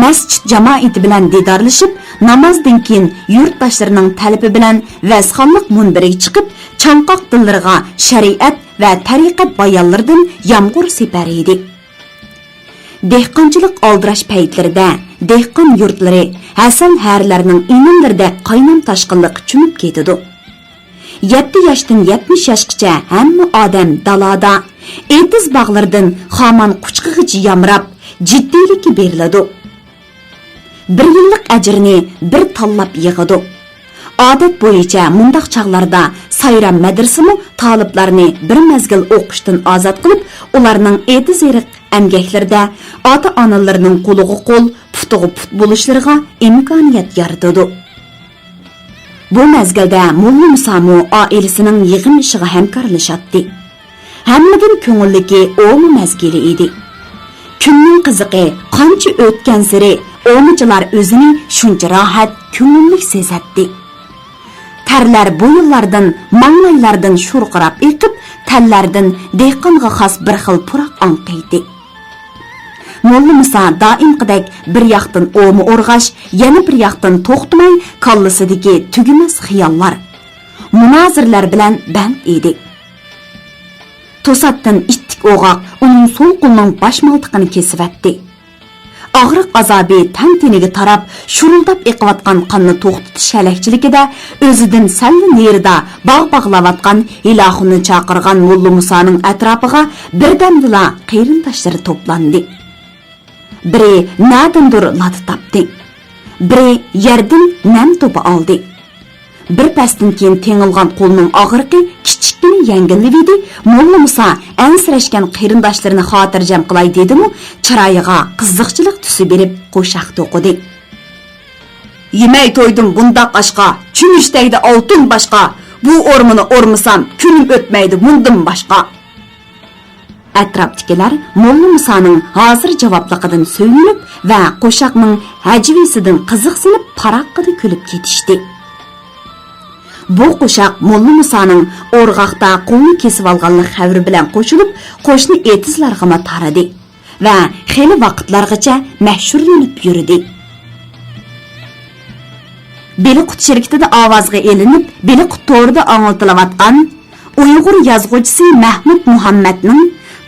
مەسچىت جامائىتى بىلەن دىدارلىشىپ، نامازدىن كېيىن يۇرتداشلىرىنىڭ تەلىپى بىلەن ۋەزخانلىق مۇنبىرىگە چىقىپ، چاڭقاق دىللىرىغا شەرىئەت ۋە تەرىقەت بايانلىرىدىن يامغۇر سېپەر ئىدى. دېھقانچىلىق ئالدىراش پەيتلىرىدە دېھقان يۇرتلىرى ھەسەل ھەرىلەرنىڭ ئىنىملىرىدەك قاينام تاشقىنلىققا چۆمۈپ كېتىدۇ. يەتتە ياشتىن يەتمىش ياشقىچە ھەممە ئادەم دالادا، ئېتىز باغلىرىدىن خامان قۇچقىغىچە يامراپ، جىددىيلىككە بېرىلىدۇ. بىر يىللىق ئەجىرنى بىر تاللاپ يىغىدۇ. ئادەت بويىچە مۇنداق چاغلاردا سايرام مەدرىسىمۇ تالىپلارنى بىر مەزگىل ئوقۇشتىن ئازاد قىلىپ، ئۇلارنىڭ ئېتىز-ئېرىق ئەمگەكلىرىدە ئاتا-ئانىلىرىنىڭ قولىغا قول، پۇتىغا پۇت بولۇشلىرىغا ئىمكانىيەت يارىتىدۇ. بۇ مەزگىلدە موللا مۇسامۇ ئائىلىسىنىڭ يىغىن ئىشىغا ھەمكارلىشاتتى. ھەممىدىن كۆڭۈللۈكى ئومۇ مەزگىلى ئىدى. كۈننىڭ قىزىقى قانچە ئۆتكەنسېرى ئومىچىلار ئۆزىنى شۇنچە راھەت، كۆڭۈللۈك سېزەتتى. تەرلەر بويۇنلاردىن، ماڭلايلاردىن شورقىراپ ئېقىپ، تەنلەردىن دېھقانغا خاس بىر خىل پۇراق ئاڭقىيتتى. موللا مۇسا دائىمقىدەك بىر ياقتىن ئومۇ ئورغاش، يەنە بىر ياقتىن توختىماي كاللىسىدىكى تۈگىمەس خىياللار، مۇنازىرىلەر بىلەن بەند ئىدى. توساتتىن ئىتتىك ئوغاق ئۇنىڭ سول قولىنىڭ باش مالتىقىنى كېسىۋەتتى. ئاغرىق ئازابى تەن-تېنىگە تاراپ، شۇرۇلداپ ئېقىۋاتقان قاننى توختىتىش ھەلەكچىلىكىدە ئۆزىدىن سەللا نېرىدا باغ باغلاۋاتقان ھىلاخۇننى چاقىرغان موللا مۇسانىڭ ئەتراپىغا بىردەمدىلا قېرىنداشلىرى توپلاندى. بىرى نەدىندۇر لاتا تاپتى. بىرى يەردىن نەم توپا ئالدى. بىر پەستىن كېيىن تېڭىلغان قولىنىڭ ئاغرىقى كىچىككىنە يەڭگىللىۋىدى. موللا مۇسا ئەنسىرەشكەن قېرىنداشلىرىنى خاتىرجەم قىلاي دېدىمۇ، چىرايىغا قىزىقچىلىق تۈسى بېرىپ قوشاق توقۇدى. يېمەي تويدۇم بۇنداق ئاشقا، چۆمۈچ تەگدى ئالتۇن باشقا، بۇ ئورمىنى ئورمىسام، كۈنۈم ئۆتمەيدۇ مۇندىن باشقا. ئەتراپتىكىلەر موللا مۇسانىڭ ھازىر جاۋابلىقىدىن سۆيۈنۈپ ۋە قوشاقنىڭ ھەجۋىيىسىدىن قىزىقسىنىپ پاراققىدە كۈلۈپ كېتىشتى. بۇ قوشاق موللا مۇسانىڭ ئورغاقتا قولىنى كېسىۋالغانلىق خەۋىرى بىلەن قوشۇلۇپ، قوشنا ئېتىزلارغىمۇ تارىدى ۋە خېلى ۋاقىتلارغىچە مەشھۇرلىنىپ يۈردى. بېلىققۇت شىركىتىدە ئاۋازغا ئېلىنىپ، بېلىققۇت تورىدا ئاڭلىتىلىۋاتقان ئۇيغۇر يازغۇچىسى مەھمۇد مۇھەممەدنىڭ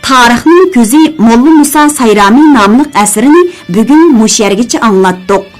تارىخنىڭ كۆزى موللا مۇسا سايرامى ناملىق ئەسىرىنى بۈگۈن مۇشۇ يەرگىچە ئاڭلاتتۇق.